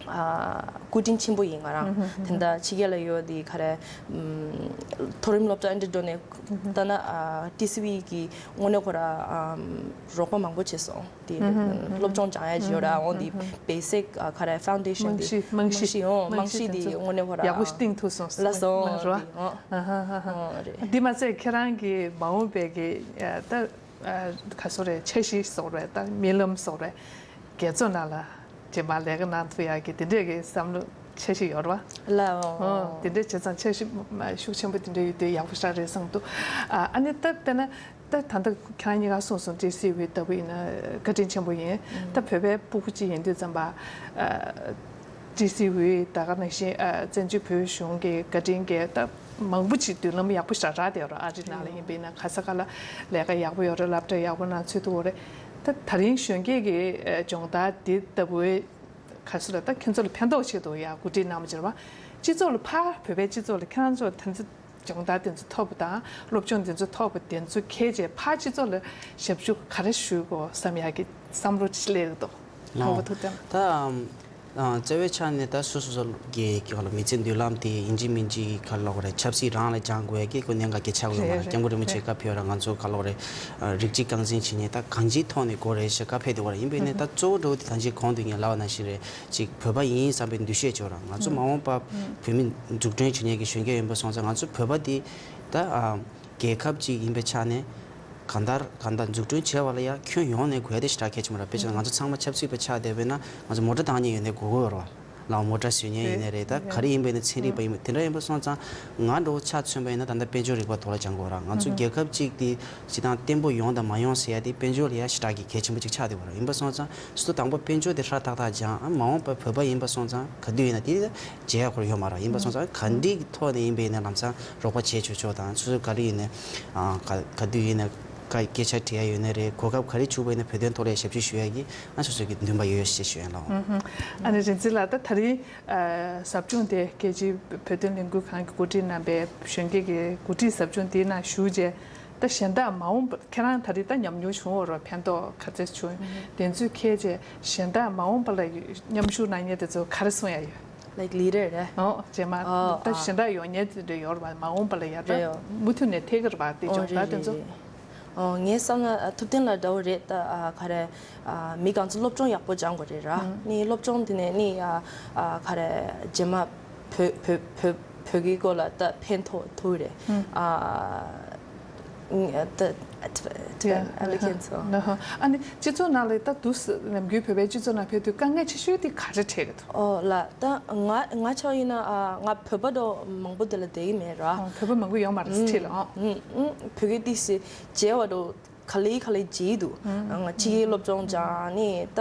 ཨ་སྐུ་དྲིན་ཆེན་པོ་ཡིན་ང་རང་། དེ་འདྲ་ཕྱི་རྒྱལ་ལ་ཡོད་དེ་ག་རེ་ཨམ་མཐོ་རིམ་སློབ་གྲྭ་འདི་འགྲོ་ནས་ལྟ་ན་ཨ་ཏི་སི་ཝི་གི་དངོས་གནས་ཁོ་ར་ཨམ་རོགས་པ་མང་པོ་བྱས་སོང་། དེ་སློབ་སྦྱོང་སྦྱང་ཡ་ཡོད་ར་འོང་དེ་བེ་སིག་ག་རེ་ཕའུན་ཌེ་ཤན་དེ་རྨང་གཞི་རྨང་གཞི་འོང་རྨང་གཞི་དེ་དངོས་གནས་ཁོ་ར་ཡག་པོ་ཞིག་བཏིང་ཐུབ་སོང་ལ་སོང་ར། དེ་འོང་རེད། འདི་མ་ཚད་ཁྱེད་རང་གི་མ་འོངས་པའི་གི་ད་ག་སོ་རེད་འཆར་གཞི་སོགས་རེད་ད་རྨི་ལམ་སོགས་རེད། རྒྱལ་ཚོགས་ནང་ལ་རྗེས་མ་ལས་ཀ་གནང་ཐུབ་ཡག་གི་དེ་འདྲས་ཀྱི་བསམ་བློ་འཆར་གཞི་ཡོད་རེད་བ། ལགས་འོང་། ཨོ། དེ་འདྲས་བྱས་ཙང་འཆར་གཞི་ཤུགས་ཆེན་པོ་དེ་འདྲས་ཡོད་དུས་ཡག་པོ་ཞེ་དྲག་རེད་བསམ་འདུག་ཨ་ཨ་ནི་ད་དཔེར་ན་ད་ད་ལྟ་ཁྱེད་རང་གཉིས་ཀ་གསུངས་སོང་ཏི་སི་ཝི་ལྟ་བུ་ཡིན་ན་བཀའ་དྲིན་ཆེན་པོ་ཡིན། ད་བོད་པའི་སྤུ་གུ་གཅིག་ཡིན་དུས་ཙམ་པ་ཨ་ཏི་སི་ཝི་ད་ག་ནང་བཞིན་ཨ་བཙན་བྱོལ་བོད་གཞུང་གི་བཀའ་དྲིན་གྱིས་ད་མང་པོ་ཅིག་མདུན་ལམ་ཡག་པོ་ཞེ་དྲག་རག་བསྡད་ཡོད་རེད། ཨ་རི་ནང་ལ་ཡིན་པ་ཡིན་ན་ག་ས་ག་ལ་ལས་ཀ་ཡག་པོ་ཡོད་རེད། སློབ་གྲྭ་ཡག་པོ་ནང་ཚུད་ཐུབ་ཡོད་རེད། ད་ད་རིང་གཞོན་སྐྱེས་ཀྱི་ཨ་སྦྱོང་བརྡར་འདི་ལྟ་བུའི་ག་ཚོད་ལ་ད་ཁྱེད་ཚོ་ལ་ཕན་ཐོགས་ཆེད་དུ་ཡ་གོ་སྒྲིག་གནང་བ་ཅིག་རེད་བ། སྤྱི་ཚོགས་ལ་ཕར་བོད་པའི་སྤྱི་ཚོགས་ལ་ཁྱེད་རང་ཚོ་དེ་ཚོ་སྦྱོང་བརྡར་དེ་ཚོ་ཐོབ་པ་དང་སློབ་སྦྱོང་དེ་ཚོ་ཐོབ་པ་དེ་ཚོ་ཁྱེད་ཀྱིས་ཕར་སྤྱི་ཚོགས་ལ་ཞབས་ཞུ་ག་རེ་ཞུ་དགོས་བསམ་ཡག་གི་བསམ་བློ་ཅིག་སླེབས་འདུག་ལགས། ཁོང་པ་ཐུགས་དམ། ད་ཨམ་ཨ་རྩ་བའི་ཆ་ནས་ད་སོ་སོ་སོ་གི་གི་ལ་མི་ཚེ་མདུན་ལམ་དེ་ཡིན་གཅིག་མིན་གཅིག་ག་ལོག་རེད། ཆབ་སྲིད་རང་ལ་སྦྱང་དགོས་ཡ་གི་ཁོ་གནད་འགག་གི་ཆགས་ཡོད་མ་རེད། རེད་སྐྱབས་མགོན་རིན་པོ་ཆེ་རེད། བཀའ་ཕེབས་ར་ང་ཚོ་ག་ལོག་རེད། ཨ་རིགས་གཅིག་རྐང་འཛིན་བྱེད་མཁན་ད་གང་ཅིའི་ཐོག་ནས་དགོས་རེད་ཞེས་བཀའ་ཕེབས་དེ་བ་རེད། ཡིན་པས་ནས་ད་གཙོ་བོ་འགྲོ་དེ་ད་ཅིག་གོང་དུ་ངས་ལབ་པ་ནང་བཞིན་རེད། ཅིག་བོད་པ་ཡིན་བསམ་པའི་འདུ་ཤེས་ཅིག་ཡོད་ར། ང་ཚོ་མ་འོངས་པ་བོད་མི་འཛུགས་སྐྲུན་བྱེད་མཁན་གྱི་གཞོན་སྐྱེས་ཡིན་པ་སོང་ཙང་ང་ཚོ་བོད་པ་དེ་ད་ཨ་རྒྱལ་ཁབ་ཅིག་ཡིན་པའི་ཆ་ནས་གང་ལྟར་གང་ལྟར་འཛུགས་སྐྲུན་བྱས་པ་ལ་ཡང་ཁྱོན་ཡོངས་ནས་དགོས་དེ་ཞེ་དྲག་གལ་ཆེན་པོ་རེད། དཔེ་ཆ་ང་ཚོ་ཚང་མ་ཆབ་སྲིད་པ་ཆགས་བསྡད་པས་ན་ང་ཚོ་མོ་ཊ་བཏང་མཁན་ཡོད་ནའི་དགོས་ཀྱི་ཡོད་རེད་བ། ལའོ་མོ་ཊ་བཟོ་མཁན་ཡིན་ནའི་རེད། ད་ག་རེ་ཡིན་པ་ཡིན་ན་ཚན་རིག་པ་ཡིན་པ་དེ་འདྲ་ཡིན་པ་སོང་ཙང་ང་འདྲ་བོ་ཆ་མཚོན་པ་ཡིན་ན་ད་ལྟ་དཔལ་འབྱོར་རིག་པ་ཐོག་ལ་སྦྱང་དགོས་ར། ང་ཚོ་རྒྱལ་ཁབ་ཅིག་དེ་སྤྱི་བཏང་བརྟན་པོ་ཡོང་དང་མ་ཡོང་ཟེར་ཡ་དེ་དཔལ་འབྱོར་ལ་ཡ་ཞེ་དྲག་གི་གལ་ཆེན་པོ་ཅིག་ཆགས་བསྡད་ཡོད་ར། ཡིན་པ་སོང་ཙང་སོ་སོ་དང་པོ་དཔལ་འབྱོར་དེ་ཧྲ་ཏག་ཏག་སྦྱང་ཨ་མ་འོངས་པ་བོད་པ་ཡིན་པ་སོང་ཙང་ག་དུས་ཡིན་ན་དེ་བྱེད་ཡ་ཁོ་ར་ཡོད་མ་ར། ཡིན་པ་སོང་ཙང་ག་འདྲིའི་ཐོག་ནས་ཡིན་པ་ཡིན་ན་ལམ་སང་རོགས་པ་བྱེད་ཆོག་ཆོག་དང་སོ་སོ་ག་རེ་ཡིན་ན་ག་ག་དུས་ཡིན་ན་ སྐད་ཆ་དྲི་ཡ་ཡོད་ནའི་རེད། གོ་སྐབས་ག་རེ་བྱུང་བ་ཡིན་ན་བོད་དོན་ཐོག་ལ་ཞབས་ཕྱི་ཞུ་ཡ་གི་ང་སོ་སོ་གི་འདུན་པ་ཡོད་ཞེས་ཞུ་ཡ་ལགས། ཨ་ནི་རིག་འཛིན་ལགས། ད་ད་རིང་ཟབ་སྦྱོང་དེ་རྒྱལ་སྤྱིའི་བོད་དོན་ལས་འགུལ་ཁང་གི་འགོ་ཁྲིད་རྣམ་པས་གཞོན་སྐྱེས་ཀྱི་འགོ་ཁྲིད་ཟབ་སྦྱོང་དེའི་ནང་ཞུགས་རྗེས། ད་གཞན་དག་མ་འོངས་པ་ཁྱེད་རང་ད་རེས་ད་ཉམས་མྱོང་བྱུང་བ་རོ། ཕན་ཐོགས་ག་ཚད་བྱུང་། དེ་ཚོས་ཁྱེད་ཀྱིས་གཞན་དག་མ་འོངས་པ་ལ་མཉམ་ཞུགས་གནང་མཁན་དེ་ཚོ་ག་རེ་གསུང་ཡ་ཡོད། Like leader རེད། ཨོ་རྗེས་མ་ཨོ་ད་ཨ་གཞན་དག་ཡོང་མཁན་དེ་འདྲ་ཡོད་རེད་པ། མ་འོངས་པ་ལ་ཡ་ད་རེད་ཨོ། མུ་མཐུད་ནས་ཐེག་གི་རེད་པ། དེ་ཨོ་སྦྱོང་རེད་བརྡར་དེ་རེད་ཚོ། རེད། ཨོ་ངའི་བསམ་ན་ཨ་ཐུབ་བསྟན་ལགས་འདྲ་བོ་རེད། ད་ཨ་ག་རེ་ཨ་མི་གང་ཚོ་སློབ་སྦྱོང་ཡག་པོ་སྦྱང་དགོས་རེད་ར། ནི་སློབ་སྦྱོང་དེ་ནས་ནི་ཨ་ཨ་ག་རེ་རྗེས་མ་བོད་བོད་བོད་བོད་ཀྱི་སྐོར་ལ་ད་ཕན་ཐོགས་ཐུབ་རེད། ཨ་ད་ཨ་ལེ་ཁན་ཚོ། ཨ་ནི་སྤྱི་ཚོགས་ནང་ལ་ད་དུས་ནམ་རྒྱུན་བོད་པའི་སྤྱི་ཚོགས་ནང་ཕེབས་དུས་དཀའ་ངལ་ཆེ་ཤོས་དེ་ག་རེ་འཕྲད་ཀྱི་འདུག་ཨོ་ལགས། ད་ང་ང་ཆ་ཡིན་ན་ཨ་ང་བོད་པ་འདྲ་མང་པོ་དེ་ལ་བསྡད་ཀྱི་མེད་ར། ཨ་བོད་པ་མང་པོ་ཡོད་མ་རེད་ཁྲིད་ལ། ཨ་ཨུམ་ཨུམ་བོད་སྐད་ཏོག་ཙམ་བརྗེད་པ་འདྲ་ག་ལེ་ག་ལེ་བརྗེད་འདུག་ཨ་ང་ཕྱི་རྒྱལ་སློབ་སྦྱོང་སྦྱང་ནས་ད་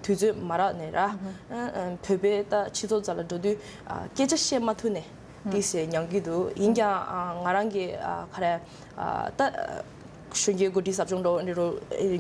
དུས་ཚོད་མ་རག་ནས་ར། ཨ་ཨ་བོད་པའི་ད་སྤྱི་ཚོགས་རྩ་ལ་འགྲོ་དུས་ཨ་སྐད་ཆ་བཤད་མ་ཐུབ་ནས་ཏོག་ཙམ་མྱངས་ཀྱི་འདུག་ཡིན་ཀྱང་ཨ་ང་རང་གི་ཨ་ག་རེ་ཨ་ད་གཞོན་སྐྱེས་འགོ་ཁྲིད་ཟབ་སྦྱོང་འགྲོ་འདི་རུ་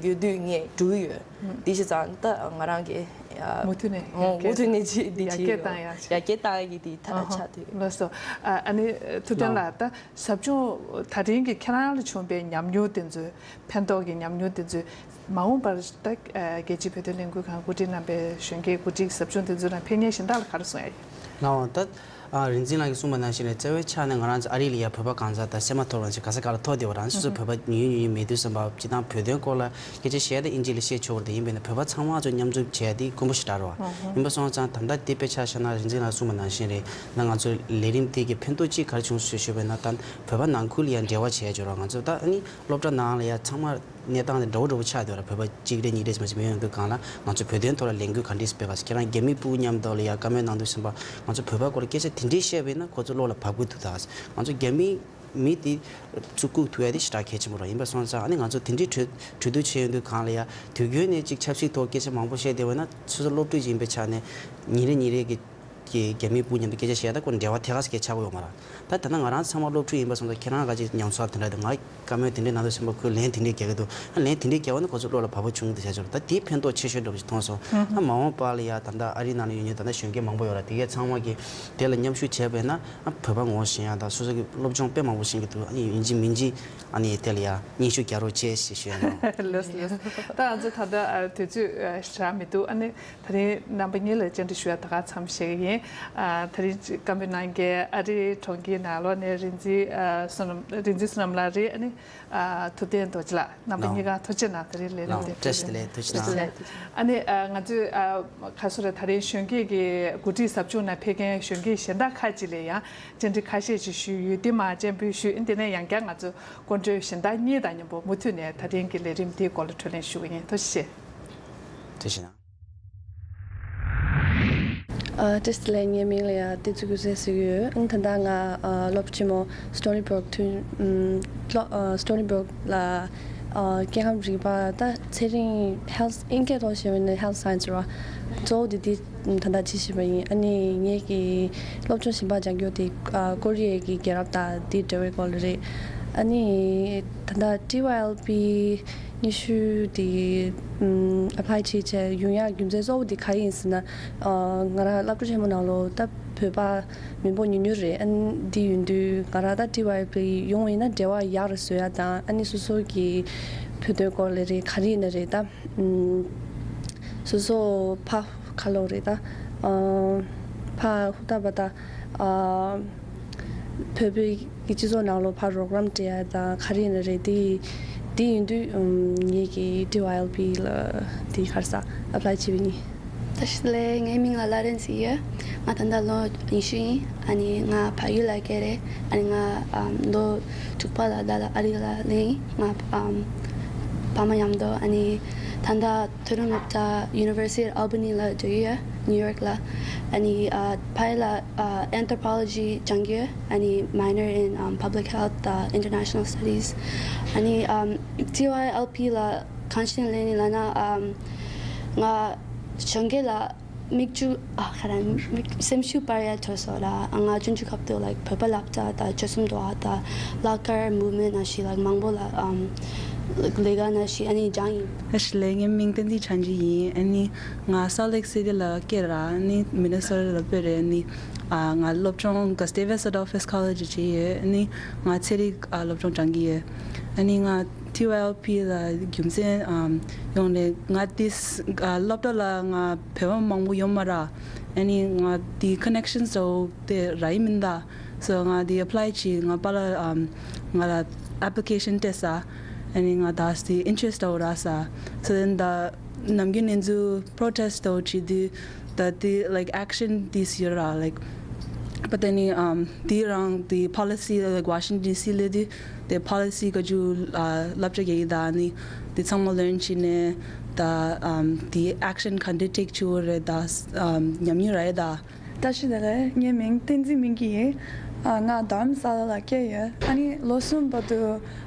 ཡོད་དུས་ངས་འགྲོ་གི་ཡོད། དེ་བྱས་ཙང་ད་ང་རང་གི་ཨ་མུ་མཐུད་ནས་ཨོ་མུ་མཐུད་ནས་ཅི་འདི་ཡར་ཅི་རྒྱས་ཡོད་བཏང་ཡག་ཅིག་ཡར་རྒྱས་བཏང་ཡག་གི་དེ་ཐ་ཆགས་དུས། ལགས་སོ། ཨ་ཨ་ནི་ཐུབ་བསྟན་ལགས། ད་ཟབ་སྦྱོང་ད་རིང་གི་ཁྱེད་རང་ལ་བྱུང་བའི་ཉམས་མྱོང་དེ་ཚོའི་ཕན་ཐོགས་ཀྱི་ཉམས་མྱོང་དེ་ཚོའི་མ་འོངས་པར་ད་རྒྱལ་སྤྱིའི་བོད་དོན་ལས་འགུལ་ཁང་འགོ་ཁྲིད་རྣམ་པའི་གཞོན་སྐྱེས་འགོ་ཁྲིད་ཟབ་སྦྱོང་དེ་ཚོ་ནང་ཕེབས་མཁན་གཞན་དག་ལ་ག་རེ་གསུང་ཡ་ཡོད། ལགས་འོང་། ད་རིག་འཛིན་ལགས་ཀྱིས་གསུངས་པ་ནང་བཞིན་རེད། རྩ་བའི་ཆ་ནས་ང་རང་ཚོ་ཨ་རི་ལ་ཡ་བོད་པ་གང་ཟག་དང་སེམས་མ་ཐོར་བ་ཞིག་ག་ས་ག་ལ་ཐོག་བསྡད་པ་རང་སོ་སོ་བོད་པ་ཉུང་ཉུང་ཉུང་མེད་དུས་ཙམ་པ་སྤྱི་བཏང་བོད་དོན་སྐོར་ལ་སྐད་ཆ་བཤད་ཡ་དེ་ཨིན་ཇི་ལ་བཤད་ཆོག་པ་རེད། ཡིན་པས་ན་བོད་པ་ཚང་མ་ཚོ་མཉམ་འཛོམས་བྱས་ཡ་དེ་དཀོན་པོ་ཞེ་དྲག་རེད་བ། ཡིན་པ་སོང་ཙང་ད་ལྟ་དེ་དཔེ་ཆ་བཞག་ན་རིག་འཛིན་ལགས་གསུངས་པ་ནང་བཞིན་རེད། ད་ང་ཚོ་ལས་རིམ་དེ་གི་ཕན་ཐོགས་ཅིག་ག་རེ་བྱུང་ཞུས་ཞུས་པས་ན། ད་བོད་པ་ནང་ཁུལ་ལ་ཡ་འབྲེལ་བ་བྱས་ཡ་ཅིག་རེད་བ། ང་ཚོ་ད་ཨ་ནི་སློབ་གྲྭ་ནང་ལ་ཡ་ཚང་མ་གནས་སྟངས་དེ་འདྲ་བོ་འདྲ་བོ་ཆགས་བསྡད་ཡོད་རེད། བོད་པ་གཅིག་རེ་གཉིས་རེ་ཙམ་ཞིག་མི་ཡོང་དུས་སྒང་ལ་ང་ཚོ་བོད་དོན་ཐོག་ལ་ལས་འགུལ་ག་འདྲས་སྤེལ་ག་ཟེར། ཁྱེད་རང་རྒྱ་མི་སྤུ་གུ་མཉམ་དུ་ལ་ཡ་བཀའ་མོལ་གནང་དུས་ཙམ་པ་ང་ཚོ་བོད་པ་སྐོར་སྐད་ཆ་དེ་འདྲས་བཤད་པ་ཡིན་ན་ཁོ་ཚོ་བློ་ལ་བབས་ཀྱི་འདུག་ད་ང་ཚོ་རྒྱ་མི་མི་དེ་ཚུར་བཀུག་ཐུབ་ཡ་དེ་ཞེ་དྲག་གལ་ཆེན་པོ་རེད། ཡིན་པ་སོང་ཙང་ཨ་ནི་ང་ཚོ་དེ་འདྲས་གྲོས་གྲོས་བསྡུར་བྱས་ཡོང་དུས་སྒང་ལ་ཡ་དུས་རྒྱུན་ནས་ཅིག་ཆབ་སྲིད་ཐོག་སྐད་ཆ་མང་པོ་བཤད་བསྡད་པ་ཡིན་ན་སོ་སོ་སློབ་ཕྲུག་ཅིག་ཡིན་པའི་ཆ་ནས་ཉིན་རེ་ཉིན་རེ་གི་གི་རྒྱ་མིའི་སྤུ་མཉམ་དུ་སྐད་ཆ་བཤད་ཡ་ད་ཁོ་འབྲེལ་བ་ཐད་ཀར་སྐད་ཆ་གོ་ཡོད་མ་རེད། ད་ད་ལྟ་ང་རང་ཚང་མ་སློབ་ཕྲུག་ཡིན་པ་སོང་ཙང་ཁྱེད་རང་ག་ཅིག་ཉམས་ཚོར་དེ་འདྲ་དང་། ང་བཀའ་མོལ་དེ་འདྲའི་གནང་དུས་ཙམ་པ་ཁོས་ལན་དེ་འདྲའི་རྒྱག་གི་འདུག་ཨ་ལན་དེ་འདྲའི་རྒྱག་པ་ནི་ཁོ་ཚོ་བློ་ལ་བབས་པ་བྱུང་འདུག་བྱ་ཆོག་ད་དེའི་ཕན་ཐོགས་ཆེ་ཤོས་འདྲ་པོ་ཞིག་མཐོང་སོང་། ཨ་མ་འོངས་པ་ལ་ཡ་ད་ལྟ་ཨ་རིའི་ནང་ལ་ཡོད་མཁན་ད་ལྟ་གཞོན་སྐྱེས་མང་པོ་ཡོད་ར། དེ་གས་ཚང་མ་གིས་དེ་ལ་མཉམ་ཞུགས་བྱས་པས་ན་ཨ་བོད་པ་ངོ་ཤེས་ཡ་དང་སོ་སོ་གི་སློབ་སྦྱོང་དཔེ་མང་པོ་ཤེས་ཀྱི་འདུག་ཨ་ནི་ཡིན་གཅིག་མིན་གཅིག་ཨ་ནི་དེ་ལ་ཡ་སྙན་ཞུ་རྒྱག་རོགས་བྱེད་ཞེས་ཞུ་ཡ་ཡིན། ལགས་སོ་ལགས་སོ། ད་ང་ཚོ་ད་ལྟ་ཨ་དུས་ཚོད་ཨ་ཞེ་དྲག་མི་འདུག་ཨ་ནི། ད་རིང་རྣམ་པ་གཉིས་ལ་བཅར་འདྲི་ཞུ་ཡ་ད་ག་མཚམས་བཞག་གི་ཡིན། ཨ་ད་རིང་བཀའ་མོལ་གནང་མཁན་ཨ་རིའི་གྲོང་ཁྱེར་ནང་ལོགས་ནས་རིག་འཛིན་ཨ་བསོད་ནམས། རིག་འཛིན་བསོད་ནམས་ལགས་རེད། ཨ་ནི་ཨ་ཐུབ་བསྟན་རྡོ་རྗེ་ལགས། རྣམ་པ་གཉིས་ཀ་ཐུགས་རྗེ་གནང་། ད་རིང་ལས་རིམ་དེ་བཀྲ་ཤིས་བདེ་ལེགས། ཐུགས་རྗེ་གནང་། ཨ་ནི་ཨ་ང་ཚོས་ཨ་ག་སོ་རེད། ད་རིང་གཞོན་སྐྱེས་ཀྱི་འགོ་ཁྲིད་ཟབ་སྦྱོང་ནང་ཕེབས་མཁན་གཞོན་སྐྱེས་གཞན་དག་ཁག་ཅིག་ལ་ཡང་བཅར་འདྲི་ཁ་ཤས་ཅིག་ཞུས་ཡོད། དེ་མར་སྤྱན་འབུལ་ཞུས། ཨ་ནི་དེ་ནས་ཡང་བསྐྱར་ང་ཚོ་སྐུ་མགྲོན་གཞན་དག་གཉིས་དང་མཉམ་པོ་མུ་མཐུད་ནས་ད་རིང་གི་ལས་རིམ་དེའི་སྐོར་ལ་གྲོས་གླེང་ཞུ་གི་ཡིན། ཐུགས་རྗེ་ཆེ། ཐུགས་རྗེ་གནང་། ཨ་བཀྲ་ཤིས་བདེ་ལེགས། ངའི་མིང་ལ་ཡ་བསྟན་འཛིན་ཀུན་གསལ་ཟེར་གྱི་ཡོད། ཨང་ད་ལྟ་ང་ཨ་སློབ་གྲྭ་ཆེན་མོ་Stony Brook ཐོན། ཨམ་སློ་ཨ་Stony Brook ལ་ཨ་སྐྱེ་ཁམས་རིག་པ་ད་ཚན་རིག health ཨིན་སྐད་ཐོག་བཤད་པ་ཡིན་ན་health science རེད་བ། གཙོ་བོ་དེ་དེ་ད་ལྟ་བྱེད་བཞིན་པ་ཡིན། ཨ་ནི་ངེད་ཀྱི་སློབ་སྦྱོང་གཞན་པ་སྦྱང་རྒྱུ་དེ་ཨ་ཀོ་རི་ཡའི་གི་རྒྱལ་རབས་དང་དེ་འབྲེལ་བའི་སྐོར་ལ་རེད། ཨ་ནི་ད་ལྟ་ཊི་ཝའི་ཨེལ་པི་སྙན་ཞུ་དེ་ཨམ་apply བྱེད་བྱས་ཡོང་ཡག་རྒྱུ་མཚན་གཙོ་བོ་དེ་ག་རེ་ཡིན་ཟེར་ན། ཨ་ང་རང་སློབ་གྲྭ་ཆེན་མོ་ནང་ལོགས་ད་བོད་པ་མི་འབོར་ཉུང་ཉུང་རེད། ཨ་ནི་དེ་ཡིན་དུས་ང་རང་ད་ཊི་ཝའི་ཨེལ་པི་ཡོང་བ་ཡིན་ན་འབྲེལ་བ་ཡག་རུ་བཟོ་ཡ་དང་། ཨ་ནི་སོ་སོ་གི་བོད་དོན་སྐོར་ལ་རེད། ག་རེ་ཡིན་ན་རེད། ད་ཨམ་སོ་སོ་ཕ་ཁ་ལོ་རེད། ད་ཨ་ཕ་ཧུ་ད་བ་ད་ཨ་བོད་པའི་གི་སྤྱི་ཚོགས་ནང་ལོགས་ཕར་རོགས་རམ་སྤྲད་ཡ་དང་ག་རེ་ཡིན་ན་རེད། དེ་དེ་ཡིན་དུས་ཨམ་ངེད་ཀྱི་ཊི་ཝའི་ཨེལ་པི་ལ་དེ་ག་རེ་ཟ་apply བྱས་པ་ཡིན། བཀྲ་ཤིས་བདེ་ལེགས། ངའི་མིང་ལ་ལ་རེན་ཟེར་གྱི་ཡོད། ང་ད་ལྟ་ལོ་ཉི་ཤུ་ཡིན། ཨ་ནི་ང་བལ་ཡུལ་ལ་སྐྱེས་རེད། ཨ་ནི་ང་ཨམ་ལོ་དྲུག་པ་ལ་ད་ལ་ཨ་རི་ལ་སླེབས་ཡིན། ང་ཨམ་ཕ་མ་མཉམ་དུ། ཨ་ནི་ད་ལྟ་མཐོ་རིམ་སློབ་གྲྭ་University of Albany ལ་འགྲོ་གི་ཡོད། New York ལ། ཨ་ནི་ཨ་ཕ་ཡུལ་ལ་ཨ་Anthropology སྦྱང་གི་ཡོད། ཨ་ནི་minor in um, public health དང་international studies། ཨ་ནི་ཨམ་ཊི་ཝའི་ཨེལ་པི་ལ་གང་ཞིག་ལེན་ཡིན་ལབ་ན། ཨམ་ང་གཞོན་སྐྱེས་ལ་མིག་ཆུ་ཨ་ག་རེ་མིག་སེམས་ཤུགས་སྤར་ཡ་ཐོས་སོང་ར། ང་ཆུང་ཆུང་སྐབས་དུས་like བོད་པ་སློབ་གྲྭ་དང་སྤྱོད་གསུམ་དུ་ཨ་དང་བླ་དཀར་movement ནང་བཞིན་like མང་པོ་ལ་ཨམ་ ལས་ཀ་ནང་བཞིན་ཨ་ནི་སྦྱངས་ཡིན། ཨ་ཤི་ལེ། ངའི་མིང་བསྟན་འཛིན་ཆང་ཆུ་ཡིན། ཨ་ནི་ང་སོལ་ལེག་སི་ཊི་ལ་སྐྱེས་ར། ཨ་ནི་མི་ནི་སོ་ཊ་ལ་སྤོས་རེད། ཨ་ནི་ཨ་ང་སློབ་སྦྱོང་ག་སི་ཊེ་ཝེ་སི་ཊི་ཨོ་ཕི་སི་ཁོ་ལེ་ཇི་བྱས་ཡོད། ཨ་ནི་ང་ཚན་རིག་ཨ་སློབ་སྦྱོང་སྦྱང་གི་ཡོད། ཨ་ནི་ང་ཊི་ཝའི་ཨེལ་པི་ལ་རྒྱུ་མཚན་ཨམ་ཡོང་ནས་ང་ཏིས་ཨ་སློབ་གྲྭ་ལ་ང་བོད་པ་མང་པོ་ཡོད་མ་ར། ཨ་ནི་ང་དེ་ཁོ་ནེག་ཤན་ཟོ་དེ་ར་ཡིན་མིན་ད། སོ་ང་དེ་ཨེ་པ་ལའི་བྱས། ང་པཱ་ལགས་ཨམ་ང་ལ་ཨེ་པི་ལི་ཀེ་ཤན་སྤྲད་ས། ཨ་ནི་ང་ད་དེ་ཨིན་ཊེ་རེ་སི་ཊི་འདྲ་བོ་རག་ས། སོ་དེ་ད་ནམ་རྒྱུན་ནས་ཚུར་པྲོ་ཊེ་སི་འདྲ་བོ་བྱེད་དུས་ད་དེ་ལའིཀ་ཨེག་ཤན་དེ་ཡོད་ར། ལའིཀ་བ་ད་ནི་ཨམ་དེ་རང་དེ་པོ་ལི་སི་ལའིཀ་ཝ་ཤིང་ཊོན་ཌི་སི་སླེབས་དུས་དེ་པོ་ལི་སི་ག་ཅུ་ཨ་བསླབ་བྱ་རྒྱག་གི་ད། ཨ་ནི་དེ་ཚང་མ་ལེན་བྱས་ནས་ད་ཨམ་དེ་ཨེག་ཤན་ག་འདྲ་ཊེག་བྱེད་དགོས་རེད་ད། ཨམ་ཉམས་མྱོང་རག་ཡོད་ད། བཀྲ་ཤིས་བདེ་ལེགས། ངའི་མིང་བསྟན་འཛིན་སྨིན་སྐྱིད་ཡིན། ཨ་ང་རྡ་རམ་ས་ལ་ལ་སྐྱེས་ཡོད། ཨ་ནི་ལོ་གསུམ་བར་དུ་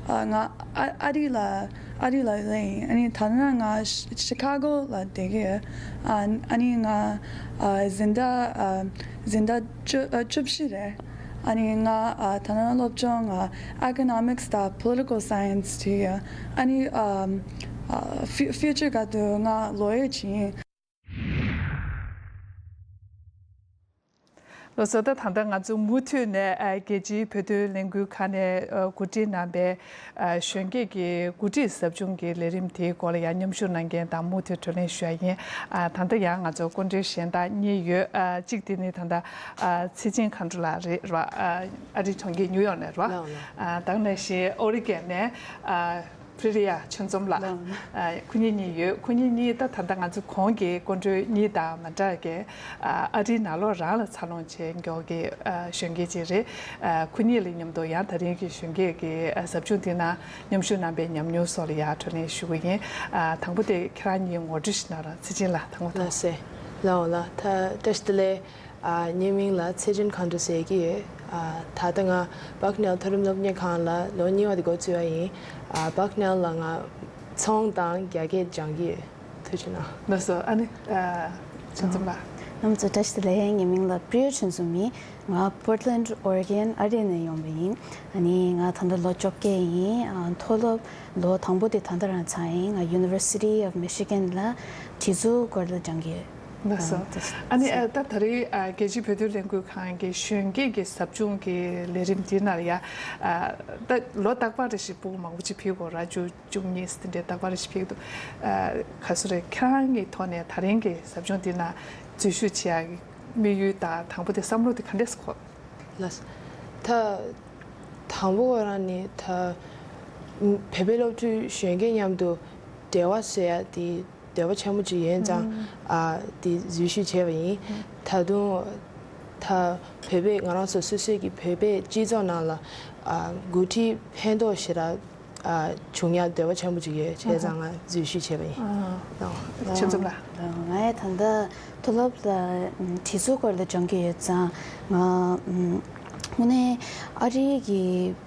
ཨ་ང་ཨ་ཨ་རི་ལ་ཨ་རི་ལ་སླེབས་ཡིན། ཨ་ནི་ད་ནང་ང་ཤི་ཤི་ཁ་གོ་ལ་བསྡད་ཀྱི་ཡོད། ཨ་ཨ་ནི་ང་ཨ་འཛིན་གྲྭ་ཨ་འཛིན་གྲྭ་བཅུ་ཨ་བཅུ་བཞི་རེད། ཨ་ནི་ང་ཨ་ད་ནང་སློབ་སྦྱོང་ཨ་ཨི་ཀོ་ནོ་མིག་སི་དང་པོ་ལི་ཊི་ཀལ་སའེན་སི་བྱེད་ཀྱི་ཡོད། ཨ་ནི་ཨ་ཨ་ཕིའུ་ཕིའུ་ཅར་ག་དུས་ང་ལོ་ཡར་བྱེད་ཡིན། ལགས་སོ། ད་ད་ལྟ་ང་ཚོ་མུ་མཐུད་ནས་ཨ་རྒྱལ་སྤྱིའི་བོད་དོན་ལས་འགུལ་ཁང་ནས་ཨ་གོ་སྒྲིག་གནང་པའི་ཨ་གཞོན་སྐྱེས་ཀྱི་འགོ་ཁྲིད་ཟབ་སྦྱོང་གི་ལས་རིམ་དེའི་སྐོར་ལ་ཡང་མཉམ་ཞུགས་གནང་མཁན་དང་མུ་མཐུད་བགྲོ་གླེང་ཞུ་ཡ་ཡིན། ཨ་ད་ལྟ་ཡང་ང་ཚོ་སྐུ་མགྲོན་གཞན་དག་གཉིས་ཡོད། ཨ་གཅིག་དེ་ནི་ད་ལྟ་ཨ་ཚེ་ཆེན་མཁའ་འགྲོ་ལགས་རེད་ར། ཨ་ཨ་རིའི་གྲོང་ཁྱེར་ཉིའུ་ཡོག་ནས་ར། ལགས་ལགས། ཨ་ད་ག་ནང་བཞིན་ཨོ་རི་གན་ནས་ཨ་པི་རི་ཡ་ཆོས་འཛོམས་ལགས། ལགས། ཨ་ཁོ་གཉིས་གཉིས་ཡོད། ཁོ་གཉིས་གཉིས་ད་ད་ལྟ་ང་ཚོ་གོང་གི་སྐུ་མགྲོན་གཉིས་དང་མ་འདྲ་གི་ཨ་ཨ་རིའི་ནང་ལོགས་རང་ལ་འཚར་ལོངས་བྱས་མགྱོགས་ཀྱི་ཨ་གཞོན་སྐྱེས་ཅིག་རེད། ཨ་ཁོ་གཉིས་ལ་མཉམ་དུ་ཡང་ད་རིང་གི་གཞོན་སྐྱེས་ཀྱི་ཨ་ཟབ་སྦྱོང་འདི་ནང་མཉམ་ཞུགས་གནང་པའི་ཉམས་མྱོང་སོགས་ལ་ཡང་བགྲོ་གླེང་ཞུ་གི་ཡིན། ཨ་དང་པོ་དེ་ཁྱེད་རང་གཉིས་ངོ་སྤྲོད་ཞིག་གནང་རོགས། ཚེ་ཆེན་ལགས་དང་པོ་དང་། ལགས་སེ། ལགས་འོ་ལགས། ད་བཀྲ་ཤིས་བདེ་ལེགས། ཨ་ངའི་མིང་ལ་ཚེ་ཆེན་མཁའ་འགྲོ་ཟེར་གྱི་ཡོད། ཨ་ད་ལྟ་ང་བག་ནེལ་མཐོ་རིམ་སློབ་གཉེར་ཁང་ལ་ལོ་གཉིས་པ་དེ་འགོ་ཚུགས་པ་ཡིན། ཨ་བག་ནེལ་ལ་ང་ཚོང་དང་རྒྱ་སྐད་སྦྱང་གི་ཡོད། ཐུགས་རྗེ་གནང་། ལགས་སོ། ཨ་ནི་ཨ་ཆོས་འཛོམས་ལགས། རྣམ་ཚོ་བཀྲ་ཤིས་བདེ་ལེགས། ངའི་མིང་ལ་པྲི་ཡ་ཆོས་འཛོམས་ཡིན། ང་པོར་ཊ་ལེན་ཌི་ཨོ་རི་གན་ཨ་རི་ནས་ཡོང་བ་ཡིན། ཨ་ནི་ང་ད་ལྟ་ལོ་བཅོ་བརྒྱད་ཡིན། ཨ་མཐོ་སློབ་ལོ་དང་པོ་དེ་ད་ལྟ་རང་ཚར་ཡིན། ང་University of Michigan ལ་བྲིས་རྩོམ་སྐོར་ལ་སྦྱང་གི་ཡོད། ལགས་སོ། ཨ་ནི་ཨ་ད་ད་རེས་ཨ་རྒྱལ་སྤྱིའི་བོད་དོན་ལས་འགུལ་ཁང་གི་གཞོན་སྐྱེས་ཀྱི་ཟབ་སྦྱོང་གི་ལས་རིམ་འདི་ནང་ལ་ཡ་ཨ་ད་ལོ་རྟག་པར་རེ་བཞིན་སྤུ་གུ་མང་པོ་ཅིག་ཕུད་ཀྱི་ཡོད་ར། བཅུ་བཅུ་གཉིས་དེ་འདྲའི་རྟག་པར་རེ་བཞིན་ཕུད་ཀྱི་འདུག་ཨ་ག་སུ་རེད། ཁྱེད་རང་གི་ཐོག་ནས་ད་རིང་གི་ཟབ་སྦྱོང་འདི་ནང་འཛུལ་ཞུགས་བྱེད་ཡག་གི་དམིགས་ཡུལ་དང་དང་པོ་དེ་བསམ་བློ་དེ་ག་འདྲས་སུ་འཁོར། ལགས། ད་དང་པོ་ཁོ་རང་ནི་ད་བོད་པའི་སློབ་ཕྲུག་གཞོན་སྐྱེས་མཉམ་དུ་འབྲེལ་བ་བཟོ་ཡ་དེ་འདོད་པ་ཆེན་པོ་ཅིག་ཡོད་ཙང་། ཨ་དེ་འཛུལ་ཞུགས་བྱས་པ་ཡིན། ད་དུང་ད་བོད་པའི་ང་རང་ཚོ་སོ་སོའི་གི་བོད་པའི་སྤྱི་ཚོགས་ནང་ལ་ཨ་འགོ་ཁྲིད་ཕན་ཐོགས་ཞེ་དྲག་ཨ་བྱུང་ཡ་འདོད་པ་ཆེན་པོ་ཅིག་ཡོད། བྱས་ཙང་ང་འཛུལ་ཞུགས་བྱས་པ་ཡིན། ཨ་ཨ་ཆོས་འཛོམས་ལགས། ང་ཡང་ད་ལྟ་མཐོ་སློབ་ལ་བྲིས་རྩོམ་སྐོར་ལ་སྦྱང་གི་ཡོད་ཙང་། ང་དངོས་གནས་ཨ་རི་གི་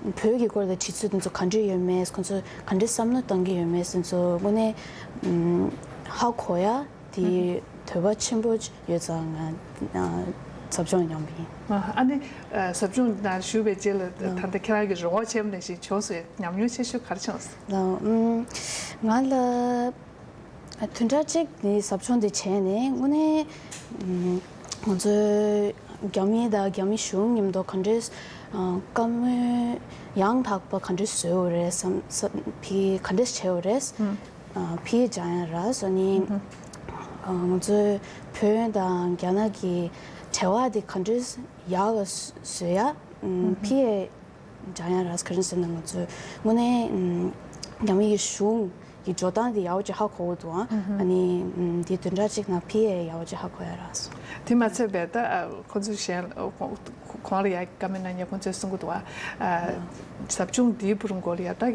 བོད་ཀྱི་སྐོར་ལ་བྲིས་རྩོམ་དེ་ཚོ་ག་འདྲ་ཡོད་མེད། ཁོང་ཚོ་ག་འདྲ་བསམ་བློ་གཏོང་གི་ཡོད་མེད་དེ་ཚོ་དངོས་གནས་ཧ་གོ་ཡ་དེ་འདོད་པ་ཆེན་པོ་ཡོད་ཙང་ང་ཟབ་སྦྱོང་ཡོང་བ་ཡིན། ཨ་ནི་ཟབ་སྦྱོང་ནང་ཞུགས་པའི་རྗེས་ལ་ད་ལྟ་ཁྱེད་རང་གི་རོགས་ཆེན་མོ་ནང་བཞིན་བྱུང་སོང་། ཉམས་མྱོང་ཆེ་ཤོས་ག་རེ་བྱུང་སོང་། ང་ལ་བདུན་ཕྲག་གཅིག་ནི་ཟབ་སྦྱོང་འདི་བྱས་ནས་དངོས་གནས་ང་ཚོའི་རྒྱ་མི་དང་རྒྱ་མི་གཞུང་མཉམ་དུ་ག་འདྲས་བཀའ་མོལ་ཡང་དག་པ་ག་འདྲས་བཟོས་ཡོད་རེད་བསམ་བསམ་ཕི་ག་འདྲས་བྱས་ཡོད་རེད། ཕི་སྦྱང་ཡ་ར་སོ་ནི་ང་ཚོའི་བོད་དང་རྒྱ་ནག་གི་འབྲེལ་བ་དེ་ག་འདྲས་ཡག་ལ་བཟོ་ཡ་ཕི་སྦྱང་ཡ་ར། ག་རེ་ཟེར་ན་ང་ཚོས་དངོས་གནས་རྒྱ་མི་གི་གཞུང་གི་འགྲོ་སྟངས་དེ་ཡག་པོ་ཅིག་ཧ་གོ་གི་འདུག་ཨ་ཨ་ནི་དེ་བདུན་ཕྲག་གཅིག་ནང་ཕི་ཡས་ཡག་པོ་ཅིག་ཧ་གོ་ཡ་རག་སོང་། དེ་མ་ཚད་པའི་ད་ཁོང་ཚོ་གཞན་གོང་ལ་ཡ་བཀའ་མོལ་གནང་མཁན་ཁོང་ཚོས་གསུང་གི་འདུག་ཨ་ཟབ་སྦྱོང་འདིའི་བར་མགོ་ལ་ཡ་ད་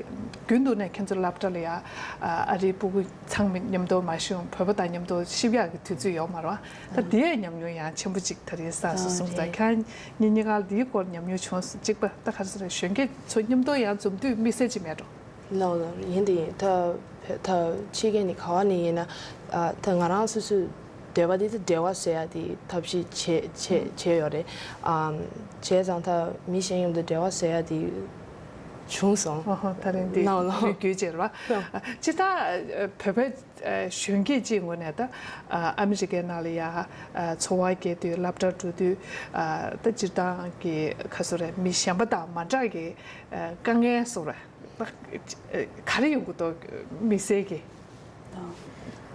རྒྱུན་དུ་ནས་ཁྱེད་ཚོ་སློབ་གྲྭ་ལ་ཡ་ཨ་རིའི་སྤུ་གུ་ཚང་མ་མཉམ་དུ་མ་ཞུགས་བོད་པ་དང་མཉམ་དུ་གཤིབ་ཡག་གི་དུས་ཚོད་ཡོད་མ་རེད་བ། ད་དེའི་ཉམས་མྱོང་ཡང་ཆེན་པོ་ཅིག་ད་རེས་བསགས་སོང་གསུངས། ད་ཁྱེད་རང་གཉིས་གཉིས་ཀ་འདིའི་སྐོར་ཉམས་མྱོང་བྱུང་སོང་། གཅིག་པ་ད་ག་རེ་ཟེར་རེད། གཞོན་སྐྱེས་ཚོ་མཉམ་དུ་ཡང་འཛོམས་དུས་དམིགས་བསལ་ཅིག་མེད་འགྲོ། ལགས་ལགས། ཡིན་དེ་ཡིན། ད་ད་ཕྱི་རྒྱལ་ནས་ག་བ་ནས་ཡིན་ན་ཨ་ད་ང་རང་སོ་སོའི་འདོད་པ་དེ་ད་འབྲེལ་བ་བཟོ་ཡ་དེ་ཐབས་ཤེས་བྱེད་བྱེད་བྱེད་ཡོད་རེད། ཨམ་བྱས་ཙང་ད་མི་གཞན་མཉམ་དུ་འབྲེལ་བ་བཟོ་ཡ་དེ་ བྱུང་སོང་། ཨོ་ཧོ། ད་རིང་འདི་ལའོ་ལའོ། ལོ་རྒྱུས་བྱས་རེད་བ། ལའོ། སྤྱིར་བཏང་བོད་པའི་གཞོན་སྐྱེས་ཅིག་ངོས་ནས་ད་ཨ་མི་རི་ཀའི་ནང་ལ་ཡ་འཚོ་བ་སྐྱེལ་དུས་སློབ་གྲྭ་འགྲོ་དུས་ད་སྤྱིར་བཏང་གི་ག་སོ་རེད། མི་གཞན་པ་དང་མ་འདྲ་གི་དཀའ་ངལ་སོ་རེད། ག་རེ་ཡོང་གི་འདུག་དམིགས་བསལ་གྱི།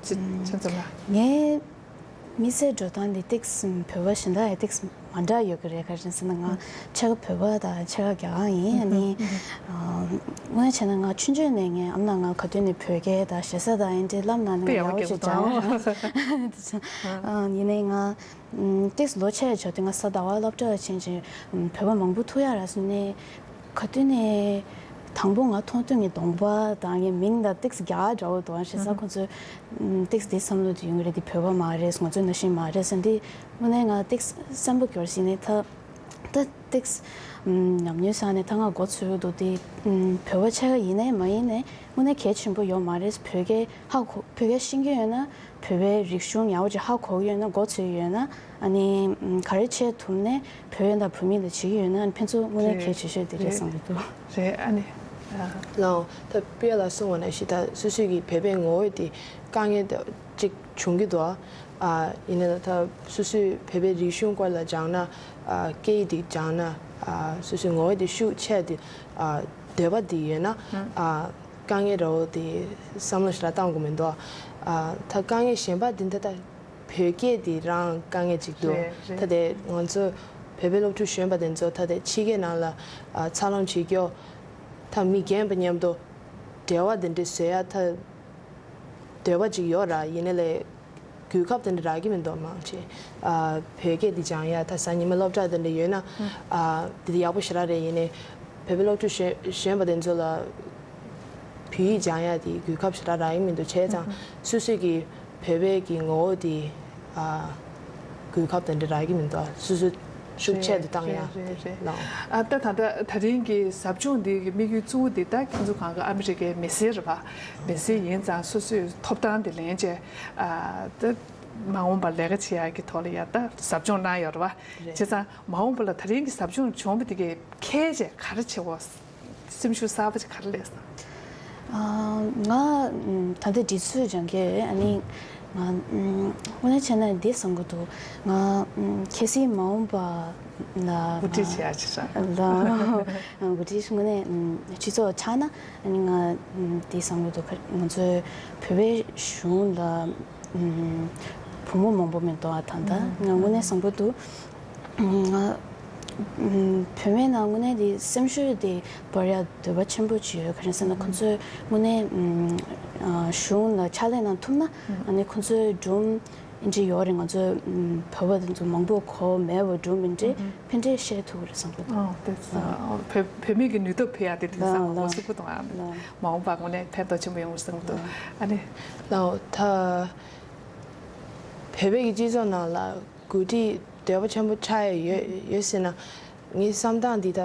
ཅི་ཅི་ཙམ་ལ། ངའི་མི་ཚེ་འགྲོ་སྟངས་འདི་ཏིག་ཙམ་བོད་པ་གཞན་དག་ཡང་ཏིག་ཙམ་མ་འདྲ་ཡོད་ཀྱི་རེད། ག་རེ་ཟེར་ན་ང་ཕྱེད་ཀ་བོད་པ་དང་ཕྱེད་ཀ་རྒྱ་གར་ཡིན། ཨ་ནི་དངོས་གནས་བྱས་ན་ང་ཆུང་ཆུང་ནས་ངའི་ཨ་མ་ལགས་ང་ག་དུས་ནས་བོད་སྐད་དང་ཞེ་ས་དང་ཨེ་འདྲའི་བསླབ་གནང་ནས་ང་ཡག་པོ་ཞིག་སྦྱངས་ཡོད། ཡིན་ནའི་ང་ཏིག་ཙམ་ལོ་ཆེ་ཆགས་དུས་ང་གཟའ་ཟླ་བ་སློབ་གྲྭ་ཕྱིན་ཅིང་བོད་པ་མང་པོ་ཐུག་ཡག་རག་སོང་ནས། ག་དུས་ནས་དང་པོ་ང་མཐོང་དུས་ངའི་གདོང་པ་དང་ངའི་མིང་དང་ཏིག་ཙམ་རྒྱ་གར་འདྲ་བོ་འདུག་ཨ། ཞེ་ས་ཁོང་ཚོས་ཏིག་ཙམ་འདི་བསམ་བློ་དེ་ཡོང་གི་རེད། འདི་བོད་པ་མ་རེད། ང་ཚོ་ནང་བཞིན་མ་རེད་ཟེར། འདི་དངོས་གནས་ང་ཏིག་ཙམ་སེམས་པ་སྐྱོ་ཟིན་ནས་ད་ད་ཏིག་ཙམ་ཉམས་མྱོང་བསགས་ནས་ད་ང་མགོ་ཚོས་འདུག་འདི་བོད་པ་ཕྱེད་ཀ་ཡིན་ནའི་མ་ཡིན་ནའི་དངོས་གནས་གལ་ཆེན་པོ་ཡོད་མ་རེད། བོད་སྐད་ཧ་གོ་བོད་སྐད་ཤེས་ཀྱི་ཡོད་ན། བོད་པའི་རིག་གཞུང་ཡག་པོ་ཅིག་ཧ་གོ་གི་ཡོད་ན། མགོ་ཚོས་ཡོད་ན། ཨ་ནི་ཨམ་ག་རེ་བྱེད་ཐུབ་ནས་བོད་དང་བོད་མི་ལ་བྱེད་ཀྱི་ཡོད་ན། ཨ་ནི་ཕན་ཚུན་དངོས་གནས་གལ་ཆེ་ཤོས་དེ་རེད་བསམ་གྱི་འདུག་རེད། ཨ་ནི། ལའོ། ད་པིའ་ལགས་གསུངས་པ་ནང་བཞིན་ད་སོ་སོའི་གི་བོད་པའི་ངོ་བོ་དེ་དཀའ་ངལ་ད་ཅིག་བྱུང་གི་འདུག་ཨ་ཡིན་ནའི་ད་སོ་སོའི་བོད་པའི་རིག་གཞུང་སྐོར་ལ་སྦྱངས་ན། ཨ་སྐད་ཡིག་དེ་སྦྱངས་ན། ཨ་སོ་སོའི་ངོ་བོ་དེ་ཤུགས་ཆེ་དེ་ཨ་འདོད་པ་དེ་ཡོད་ན། ཨ་དཀའ་ངལ་འདྲ་བོ་དེ་བསམ་བློ་ཞེ་དྲག་བཏང་དགོས་མི་འདུག་ཨ་ད་དཀའ་ངལ་གཞན་པ་དེ་འདྲ་ད་བོད་སྐད་དེ་རང་དཀའ་ངལ་ཅིག་འདུག་རེད་རེད། ད་དེ་ང་ཚོ་བོད་པའི་སློབ་ཕྲུག་གཞོན་པ་དེ་ཚོ་ད་དེ་ཕྱི་རྒྱལ་ནང་ལ་ཨ་འཚར་ལོངས་བྱེད་རྒྱུ། ད་མི་རྒན་པ་མཉམ་དུ་འབྲེལ་བ་དེ་འདྲ་བཟོ་ཡ་ད་འདོད་པ་ཅིག་ཡོད་ར། ཡིན་ནའི་ལས་གོ་སྐབས་དེ་འདྲ་རག་གི་མི་འདུག་མང་ཆེ། ཨ་བོད་སྐད་འདི་སྦྱང་ཡ་ད་གཟའ་ཉི་མ་སློབ་གྲྭ་དེ་འདྲ་ཡོད་ན། ཨ་འདི་ཡག་པོ་ཞེ་དྲག་རེད། ཡིན་ནའི་བོད་པའི་སློབ་ཕྲུག་གཞོན་གཞོན་པ་དེ་ཚོ་ལ་བོད་ཡིག་སྦྱང་ཡ་དེ་གོ་སྐབས་ཞེ་དྲག་རག་གི་མི་འདུག་བྱས་ཙང་སོ་སོ་གི་བོད་པའི་གི་ངོ་བོ་དེ་ཨ་གོ་སྐབས་དེ་འདྲ་རག་གི་མི་འདུག་སོ་སོ་ཤུགས་ཆེ་དུ་བཏང་ཡ་རེད་རེད་རེད། ལའོ། ཨ་ད་ད་ད་ད་རིང་གི་ཟབ་སྦྱོང་འདི་གི་དམིགས་ཡུལ་གཙོ་བོ་འདི་ད་ཁྱེད་ཚོ་གང་ག་ཨ་མི་རི་ཀའི་མི་སེར་རེད་པ། མི་སེར་ཡིན་ཙང་སོ་སོའི་ཐོབ་ཐང་དེ་ལེན་བྱས། ཨ་ད་མ་འོངས་པར་ལས་ཀ་བྱེད་ཡག་གི་ཐོག་ལ་ཡ་ད་ཟབ་སྦྱོང་གནང་ཡོད་རེད་པ། རེད། བྱས་ཙང་མ་འོངས་པ་ལ་ད་རིང་གི་ཟབ་སྦྱོང་བྱུང་བ་དེ་གས་གལ་ཆེ་ག་རེ་ཆེ་བོ། སེམས་ཤུགས་གསར་པ་ཅིག་ག་རེ་སླེབས་སོང་། ཨ་ང་ད་ལྟ་འདི་ཚོས་སྦྱང་གི་ཡོད། ཨ་ནི་ང་དངོས་གནས་བྱས་ན་འདི་བསམ་གྱི་འདུག་ང་གལ་སྲིད་མ་འོངས་པ་ལ་འགོ་ཁྲིད་བྱེད་ཡ་ཅིག་ས་ལ་འགོ་ཁྲིད་དངོས་གནས་སྤྱི་ཚོགས་ཆགས་ན། ཨ་ནི་ང་འདི་བསམ་གྱི་འདུག་ང་ཚོའི་བོད་པའི་གཞུང་ལ་བུ་མོ་མང་པོ་མི་འདུག་ཨ་ད་ལྟ་ང་དངོས་གནས་བསམ་གྱི་འདུག་ང་བུད་མེད་ནང་དངོས་གནས་དེ་སེམས་ཤུགས་དེ་འབར་ཡ་འདོད་པ་ཆེན་པོ་ཅིག་ཡོད། ག་རེ་ཟེར་ན་ཁོ་ཚོས་དངོས་གནས་གཞུང་ལ་ཕྱག་ལས་གནང་ཐུབ་ན་ཨ་ནི་ཁོ་ཚོའི་སྒྲུང་ཨིན་ཅི་ཡོད་རེད། ང་ཚོ་བོད་པ་དེ་ཚོ་མང་པོ་གོ་མེད་པ་སྒྲུང་ཨིན་ཅི་ཕན་འབྲས་བཤད་ཐུབ་ཀྱི་རེད་བསམ་གྱི་འདུག་ཨོ་དེ་ཚོ་བོད་བོད་མི་གི་ནུས་སྟོབས་འཕེལ་ཡ་དེ་དེང་སང་ལ་ལ་ངོ་སུ་གུ་དང་ཨ་ལ་མ་འོངས་པ་དངོས་གནས་ཕན་ཐོགས་ཆེན་པོ་ཡོང་བསམ་གྱི་འདུག་ཨ་ནི་ལའོ་ད་བོད་པའི་གི་སྤྱི་ཚོགས་ནང་ལ་འགོ་ཁྲིད་འདོད་པ་ཆེན་པོ་ཆགས་ཡ་ཡོད་ཡོད་ཟེར་ན། ངའི་བསམ་སྟངས་འདི་ད་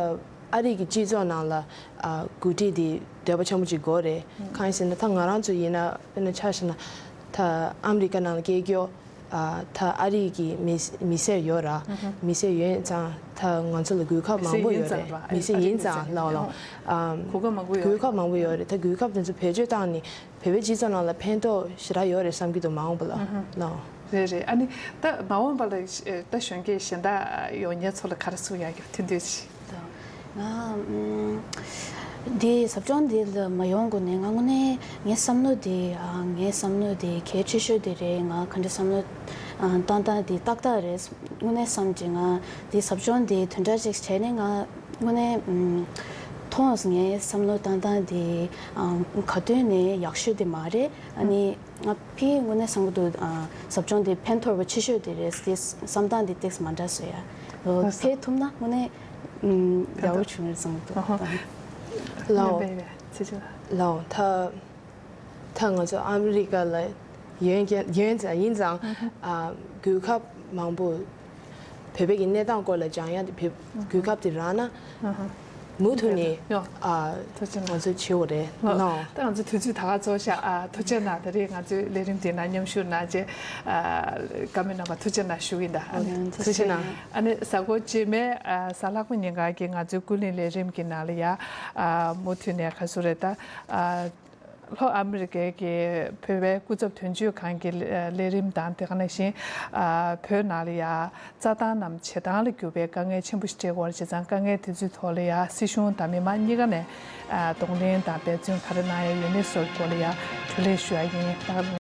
ཨ་རི་གི་སྤྱི་ཚོགས་ནང་ལ་ཨ་འགོ་ཁྲིད་འདི་འདོད་པ་ཆེན་པོ་ཅིག་དགོས་རེད། གང་ཡིན་ཟེར་ན་ད་ང་རང་ཚོ་ཡིན་ན་དཔེར་ན་ཆ་བཞག་ན་ད་ཨ་མི་རི་ཀ་ནང་ལ་སྐྱེས་རྒྱུ་ཨ་ད་ཨ་རི་གི་མི་མི་སེར་ཡོད་ར། མི་སེར་ཡོད་ཙང་ད་ང་ཚོ་ལ་གོ་སྐབས་མང་པོ་ཡོད་རེད། མི་སེར་ཡིན་ཙང་ལའོ་ལའོ། ཨ་གོ་སྐབས་མང་པོ་ཡོད་རེད། ད་གོ་སྐབས་དེ་ཚོ་བེད་སྤྱོད་བཏང་ནས་བོད་པའི་སྤྱི་ཚོགས་ནང་ལ་ཕན་ཐོགས་ཞེ་དྲག་ཡོད་རེད་བསམ་གྱི་འདུག་མ་འོངས་པ་ལ་ལའོ། རེད་རེད། ཨ་ནི་ད་མ་འོངས་པ་ལ་ད་གཞོན་སྐྱེས་གཞན་དག་ཡོང་མཁན་ཚོ་ལ་ག་རེ་གསུང་ཡག་གི་ཐུགས་འདོད་ཅིག་ང་འདི་ཟབ་སྦྱོང་འདི་ལ་མ་ཡོང་གོང་ནས་ང་དངོས་གནས་ངའི་བསམ་བློ་འདི་ཨ་ངའི་བསམ་བློ་འདི་གལ་ཆེ་ཤོས་འདི་རེད། ང་ག་འདྲ་བསམ་བློ་ཨ་བཏང་སྟངས་འདི་ཏག་ཏག་རེད་དངོས་གནས་བསམ་གྱི། ང་འདི་ཟབ་སྦྱོང་འདི་དོན་འདྲ་ཅིག་བྱས་ནས་ང་དངོས་གནས་མཐོང་ངའི་བསམ་བློ་བཏང་སྟངས་འདི་ག་དུས་ནས་ཡག་ཤོས་འདི་མ་རེད། ཨ་ནི་ང་ཕི་དངོས་གནས་བསམ་གྱི་འདུག་ཟབ་སྦྱོང་འདི་ཕན་ཐོགས་པ་ཆེ་ཤོས་འདི་རེད། འདི་བསམ་སྟངས་འདི་ཏོག་ཙམ་མ་འདྲ་བཟོ་ཡ་ལོ་ཕེབས་ཐུབ་ན་དངོས་གནས། ཨུམ། ཡག་པོ་བྱུང་རེད་བསམ་གྱི་འདུག་ཨ་ཧ། ལའོ། ཡོད་པས་ཡོད་ཚེ་ཆུ། ལའོ། ད་ད་ང་ཚོ་ཨ་མི་རི་ཀ་ལ་ཡོད་མཁན་ཡོད་ཙང་ཡིན་ཙང་ཨ་གོ་སྐབས་མང་པོ་བོད་པའི་གི་གནས་སྟངས་སྐོར་ལ་སྦྱང་ཡ་དེ་བོད་གོ་སྐབས་དེ་རག་ན་ཨ་ཧ། མུ་མཐུད་ནས་ཡོ། ཨ། ཐུགས་རྗེ་གནང་། ང་ཚོས་བྱེད་འོ་རེད་ལགས། ད་ང་ཚོའི་དུས་ཚོད་ད་ག་ཚོ་ཤག་ཨ། ཐུགས་རྗེ་གནང་། ད་རེས་ང་ཚོའི་ལས་རིམ་དེའི་ནང་མཉམ་ཞུགས་གནང་བྱས། ཨ། བཀའ་མོལ་གནང་བ་ཐུགས་རྗེ་གནང་ཞུ་གི་ཡིན་ད། ཨ་ནི་ཐུགས་རྗེ་གནང་། ཨ་ནི་གཟའ་འཁོར་རྗེས་མའི་ཨ། གཟའ་ལྷག་པ་ཉིན་ག་གི་ང་ཚོའི་ཀུན་གླེང་ལས་རིམ་གྱི་ནང་ལ་ཡ། ཨ། མུ་མཐུད་ནས་ག་ཚོད་རེད་ད། ཨ། ལྷོ་ཨ་མི་རི་ཀའི་གི་བོད་པའི་སྐུ་ཚབ་དོན་གཅོད་ཁང་གི་ལས་རིམ་དང་དེ་ག་ནང་བཞིན། ཨ། བོད་ནང་ལ་ཡ་རྩྭ་ཐང་ནམ་བྱེ་ཐང་ལ་གྱུར་པའི་དཀའ་ངལ་ཆེན་པོ་ཞིག་འཕྲད་ཀྱི་ཡོད་རེད། བྱས་ཙང་དཀའ་ངལ་དེ་ཚོའི་ཐོག་ལ་ཡ་སྲིད་གཞུང་དང་མི་མང་གཉིས་ཀ་ནས། ཨ། གདོང་ལེན་དང་འབད་བརྩོན་ག་རེ་གནང་ཡ་ཡོད་མེད་སོགས་སྐོར་ལ་ཡ་གྲོས་ལས་ཞུ་ཡ་ཡིན། ད་ག་ནང་